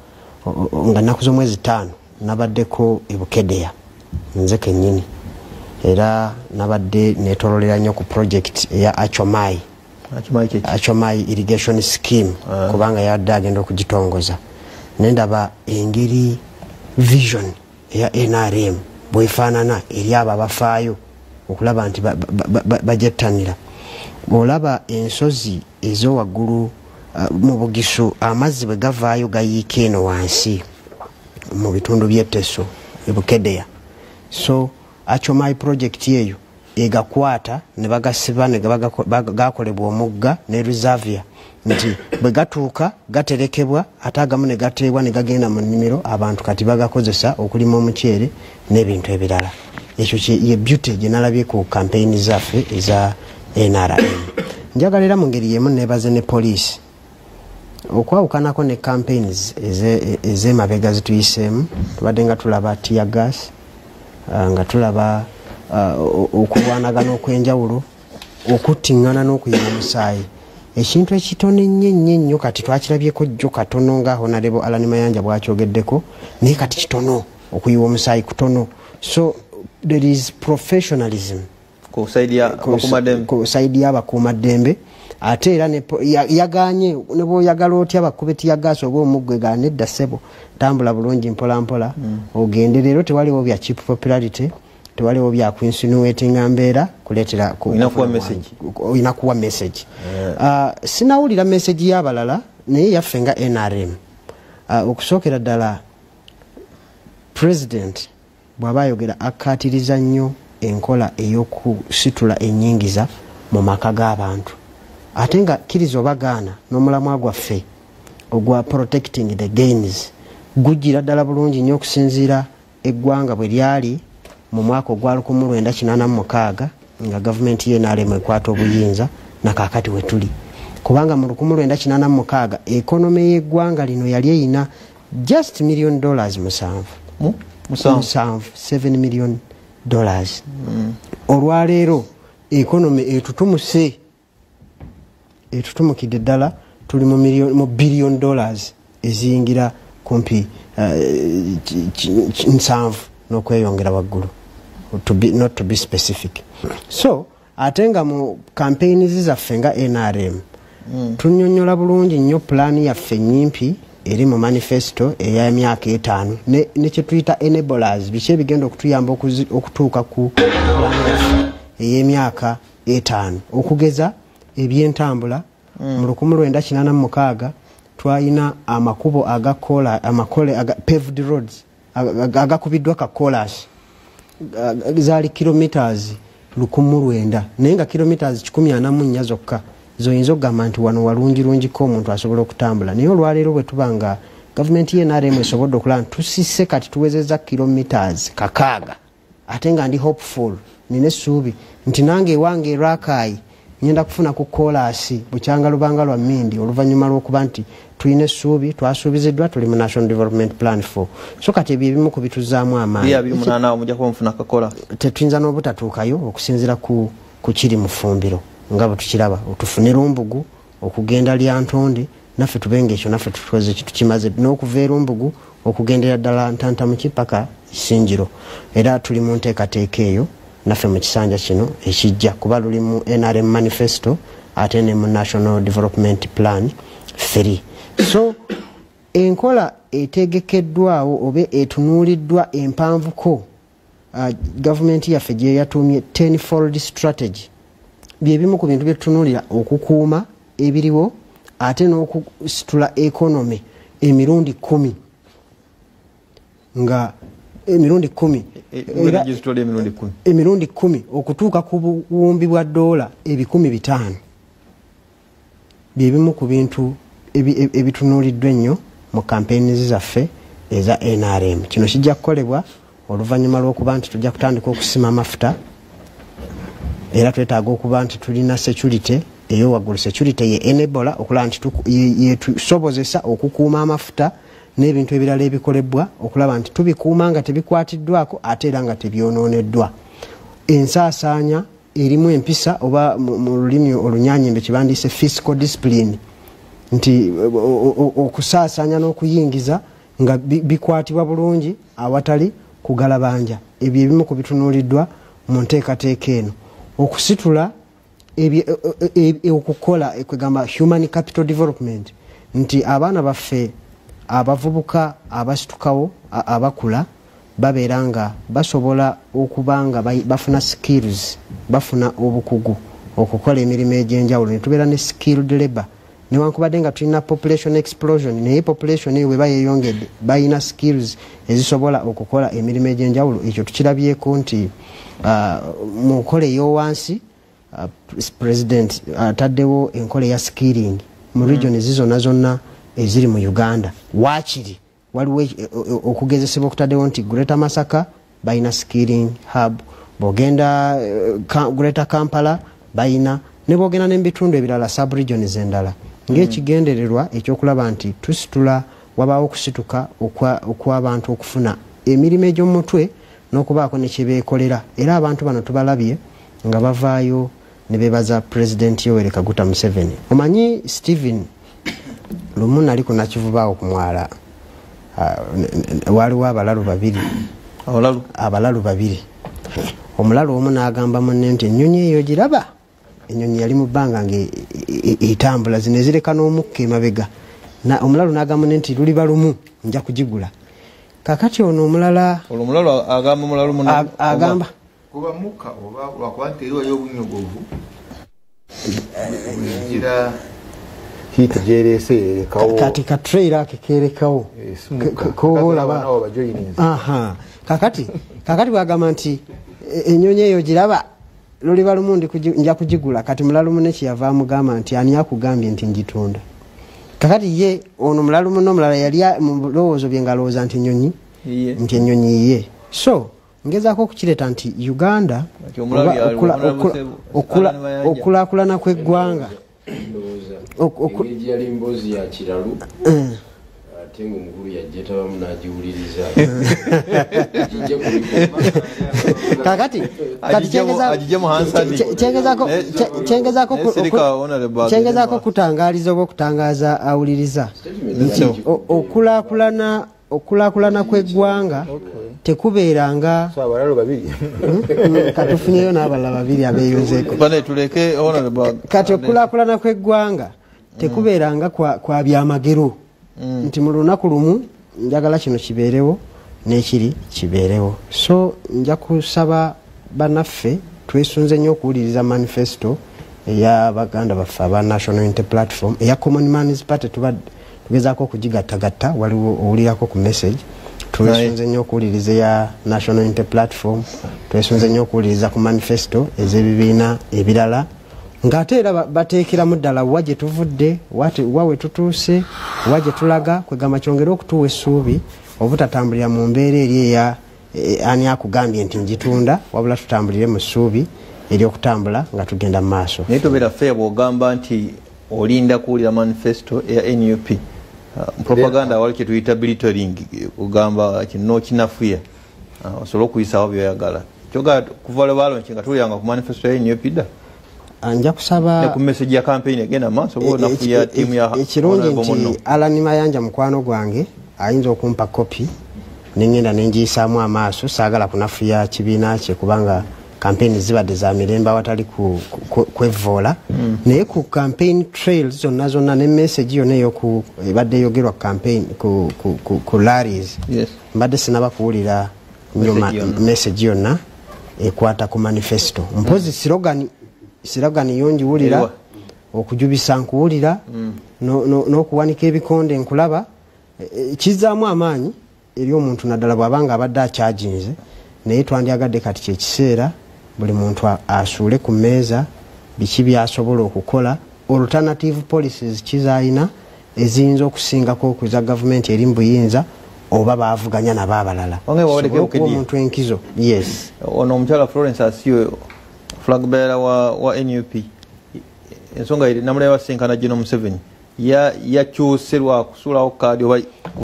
nga nnaku z'omwezi 5 nabaddeko e Bukedea nze kennyini, era nabadde neetololera nnyo ku project eya Achomai, Achomai irrigation scheme, kubanga yadde agenda okugitongoza. Nendaba engeri vision eya NRM bwefaanana eri abo abafaayo okulaba nti bajettanira. Olaba ensozi ez'owaggulu mu Bugisu amazzi bwe gavaayo gayiika eno wansi mu bitundu by'Etteso e Bukedea. So Achomai project eyo egakwata ne bagasiba ne gakolebwa omugga ne reservoir, nti bwe gatuuka gaterekebwa ate agamu ne gateebwa ne gagenda mu nnimiro, abantu kati bagakozesa okulima omuceere n'ebintu ebirala. Ekyo ye beauty gye nalabye ku campaign zaffe eza NRM. Njagala era mu ngeri y'emu neebaze ne poliisi okwawukanako ne campaigns ez'emabega zituyiseemu. Tubadde nga tulaba tear gas, nga tulaba okulwanagana okw'enjawulo, okuttiŋŋana n'okuyiwa omusaayi, ekintu ekitono ennyo ennyo ennyo. Kati twakirabyeko jjo katono nga Honorable Allan Mayanja bw'akyogeddeko, naye kati kitono, okuyiwa omusaayi kutono. So there is professionalism ku saidi y'abakuumaddembe. Ate era yaganye ne bw'oyagala otya bakube tiyagaasi oba omuggwe gaana edda, ssebo tambula bulungi mpola mpola ogende. Leero tewaliwo bya cheap popularity, tewaliwo bya kuinsinuatinga mbeera kuleetera olina kuwa message. Sinawulira message y'abalala, naye yaffe nga NRM okusookera ddala president bw'aba ayogera akkaatiriza nnyo enkola ey'okusitula ennyingiza mu maka g'abantu, ate nga kkiriza oba gaana n'omulamwa gwaffe ogwa protecting the gains gujjira ddala bulungi nnyo okusinziira eggwanga bwe lyali mu mwaka ogwa 1986 nga gavumenti ye NRM ekwata obuyinza nakaakati we tuli. Kubanga mu 1986 economy y'eggwanga lino yali eyina Just million dollars musanvu. Musanvu, $7 million. Olwaleero economy etutumuse, etutumukidde ddala, tuli mu million, mu billion dollars eziyingira kumpi 7 n'okweyongera waggulu, not to be specific. So ate nga mu campaigns zaffe nga NRM tunnyonnyola bulungi nnyo pulaani yaffe nnyimpi eri mu manifesto ey'emyaka 5 ne kye tuyita enablers, biki ebigenda okutuyamba okutuuka ku pulaani yaffe ey'emyaka 5. Okugeza ebyentambula, mu 1986 twalina amakubo agakola, amakole aga paved roads agakubiddwa kakolas, zaali kilometers 1900, naye nga kilometers 144 zokka zoyinza okugamba nti wano walungirungiko omuntu asobola okutambula. Naye olwaleero bwe tuba nga gavumenti ye NRM esobodde okulaba nti tusise kati tuwezezza kilometers 6, ate nga ndi hopeful, nina essuubi nti nange ewange erwakaayi ngenda kufuna ku koolaasi bukyanga lubanga lwa mmindi, oluvannyuma lw'okuba nti tulina essuubi, twasuubiziddwa, tuli mu National Development Plan 4. So kati ebyo ebimu ku bituzaamu amaanyi. Tetuyinza n'obutatuukayo okusinziira ku kiri mu ffumbiro nga bwe tukiraba, tufune Lumbugu okugenda Lyantonde, naffe tubenga ekyo naffe tutukoze tukimaze, n'okuva e Lumbugu okugendera ddala Ntantamuki paka Isingiro. Era tuli mu nteekateeka eyo naffe mu kisanja kino ekijja, kuba luli mu NRM manifesto ate ne mu National Development Plan 3. So enkola etegekeddwawo oba etunuuliddwa empanvuko, gavumenti yaffe gye yatuumye tenfold strategy, bye bimu ku bintu bye tutunuulira okukuuma ebiriwo ate n'okusitula economy emirundi 10, nga emirundi 10, emirundi 10 okutuuka ku buwumbi bwa dola 500,000. Bye bimu ku bintu ebitunuuliddwa ennyo mu campaigns zaffe eza NRM. Kino kijja kukolebwa oluvannyuma lw'okuba nti tujja kutandika okusima amafuta, era twetaaga okuba nti tulina security eyowaggulu. Security ye enabler okulaba nti yetusobozesa okukuuma amafuta n'ebintu ebirala ebikolebwa, okulaba nti tubikuuma nga tebikwatiddwako ate era nga tebyonooneddwa. Ensaasaanya erimu empisa, oba mu lulimi olunyanyimbe kibandiise fiscal discipline, nti okusaasaanya n'okuyingiza nga bikwatibwa bulungi awatali kugalabanja. Ebyo ebimu ku bitunuuliddwa mu nteekateeka eno. Okusitula okukola kwegamba human capital development, nti abaana baffe abavubuka abasitukawo abakula babeera nga basobola okuba nga bafuna skills, bafuna obukugu okukola emirimu egy'enjawulo, ne tubeera ne skilled labor. Newankubadde nga tulina population explosion, naye population eyo bweba yeeyongedde balina skills ezisobola okukola emirimu egy'enjawulo. Ekyo tukirabyeko nti mu nkola ey'owansi, president ataddewo enkola eya skilling mu region ezi zonna zonna eziri mu Uganda. Waakiri waliwo okugezesebwa okutaddewo nti Greater Masaka balina skilling hub, bw'ogenda Greater Kampala balina, ne bw'ogenda n'ebitundu ebirala sub regions endala, ng'ekigendererwa ekyokulaba nti tusitula, wabaawo okusituka okw'abantu okufuna emirimu egy'omutwe n'okubaako ne kye beekolera. Era abantu bano tubalabye nga bavaayo ne beebaza President Yoweri Kaguta Museveni. Omanyi Stephen, lumu nali ku Nakivubaawo ku mwala, waliwo abalalu babiri. Abalalu babiri. Omulalu omu n'agamba munne nti ennyonyi eyo giraba, ennyonyi yali mu bbanga nga etambula, zino ezireka n'omukka emabega. Omulalu n'agamba munne nti luliba lumu nja kugigula. Kakati ono omulala, Omulalu agamba mulalu munne, agamba kuba mukka oba lwakuba nti eriwo ey'obunyogovu gira heat gyereese yerekawo. Kati ka trailer ake kerekawo. Koba olaba. Aha. Kakati bwagamba nti ennyonyi eyo giraba luliba lumu nja kugigula. Kati mulalu munne kyeyava amugamba nti ani akugambye nti ngitunda. Kakati ye ono mulalu munne omulala yali mu birowoozo bye ng'alowooza nti ennyonyi nti ennyonyi ye. So ngezaako okukireeta nti Uganda okulaakulana kw'eggwanga engeri yali mboozi ya kiralu, Ate ng'omukulu yajja tabamu n'agiwuliriza. Kakati kati kyengezaako kutangaaliza oba okutangaaza awuliriza nti okulaakulana kw'eggwanga tekubeeranga. Katufunyeyo n'abalala babiri abeeyunzeeko. Kati okulaakulana kw'eggwanga tekubeeranga kwa byamagero nti mu lunaku lumu njagala kino kibeerewo n'ekiri kibeerewo. So nja kusaba bannaffe twesunze nnyo okuwuliriza manifesto eya baganda baffe aba National Unity Platform, eya Common Man's Party tugezaako okugigattagatta, waliwo owulirako ku message. Twesunze nnyo okuwuliriza eya National Unity Platform, twesunze nnyo okuwuliriza ku manifesto ez'ebibiina ebirala, ng'ate era bateekeramu ddala wa gye tuvudde, wa we tutuuse, wa gye tulaga, kwegamba kyongere okutuwa essuubi obutatambulira mu mbeera eri eya ani akugambye nti njitunda, wabula tutambulire mu ssuubi ery'okutambula nga tugenda mu maaso. Naye tobeera fair bw'ogamba nti olinda kuwulira manifesto eya NUP. Propaganda wali kye tuyita belittling, kugamba kino kinafuya osobola okuyisaawo by'oyagala. Kyogamba kuva lwe baalonki nga tuwuliranga ku manifesto ya NUP dda. Nja kusaba ku message ya campaign egenda maaso onafuya tiimu ya ekirungi nti Alan Mayanja mukwano gwange ayinza okumpa kopi nengenda nenjiyisaamu amaaso. Saagala kunafuya kibiina kye kubanga campaign zibadde za mirembe awatali kwevvoola. Naye ku campaign trails zonna zonna ne message yonna ebadde eyogerwa ku campaign ku rallies, mbadde sinaba kuwulira message yonna ekwata ku manifesto. Mpozi slogan yo ngiwulira, okujubisa nkuwulira, n'okuwanika ebikonde nkulaba, kizzaamu amaanyi eri omuntu naddala bw'abanga abadde akyajinze. Naye twandyagadde kati kyekiseera buli muntu asuule ku mmeeza biki by'asobola okukola, alternative policies kizaalina eziyinza okusingako okuza gavumenti eri mu buyinza oba baavuganya nabo abalala omuntu enkizo. Yes, ono omukyala Florence Asiyo flag bearer wa NUP, ensonga namulaba basinkana General Museveni yakyuse lwa kusuulawo kaadi oba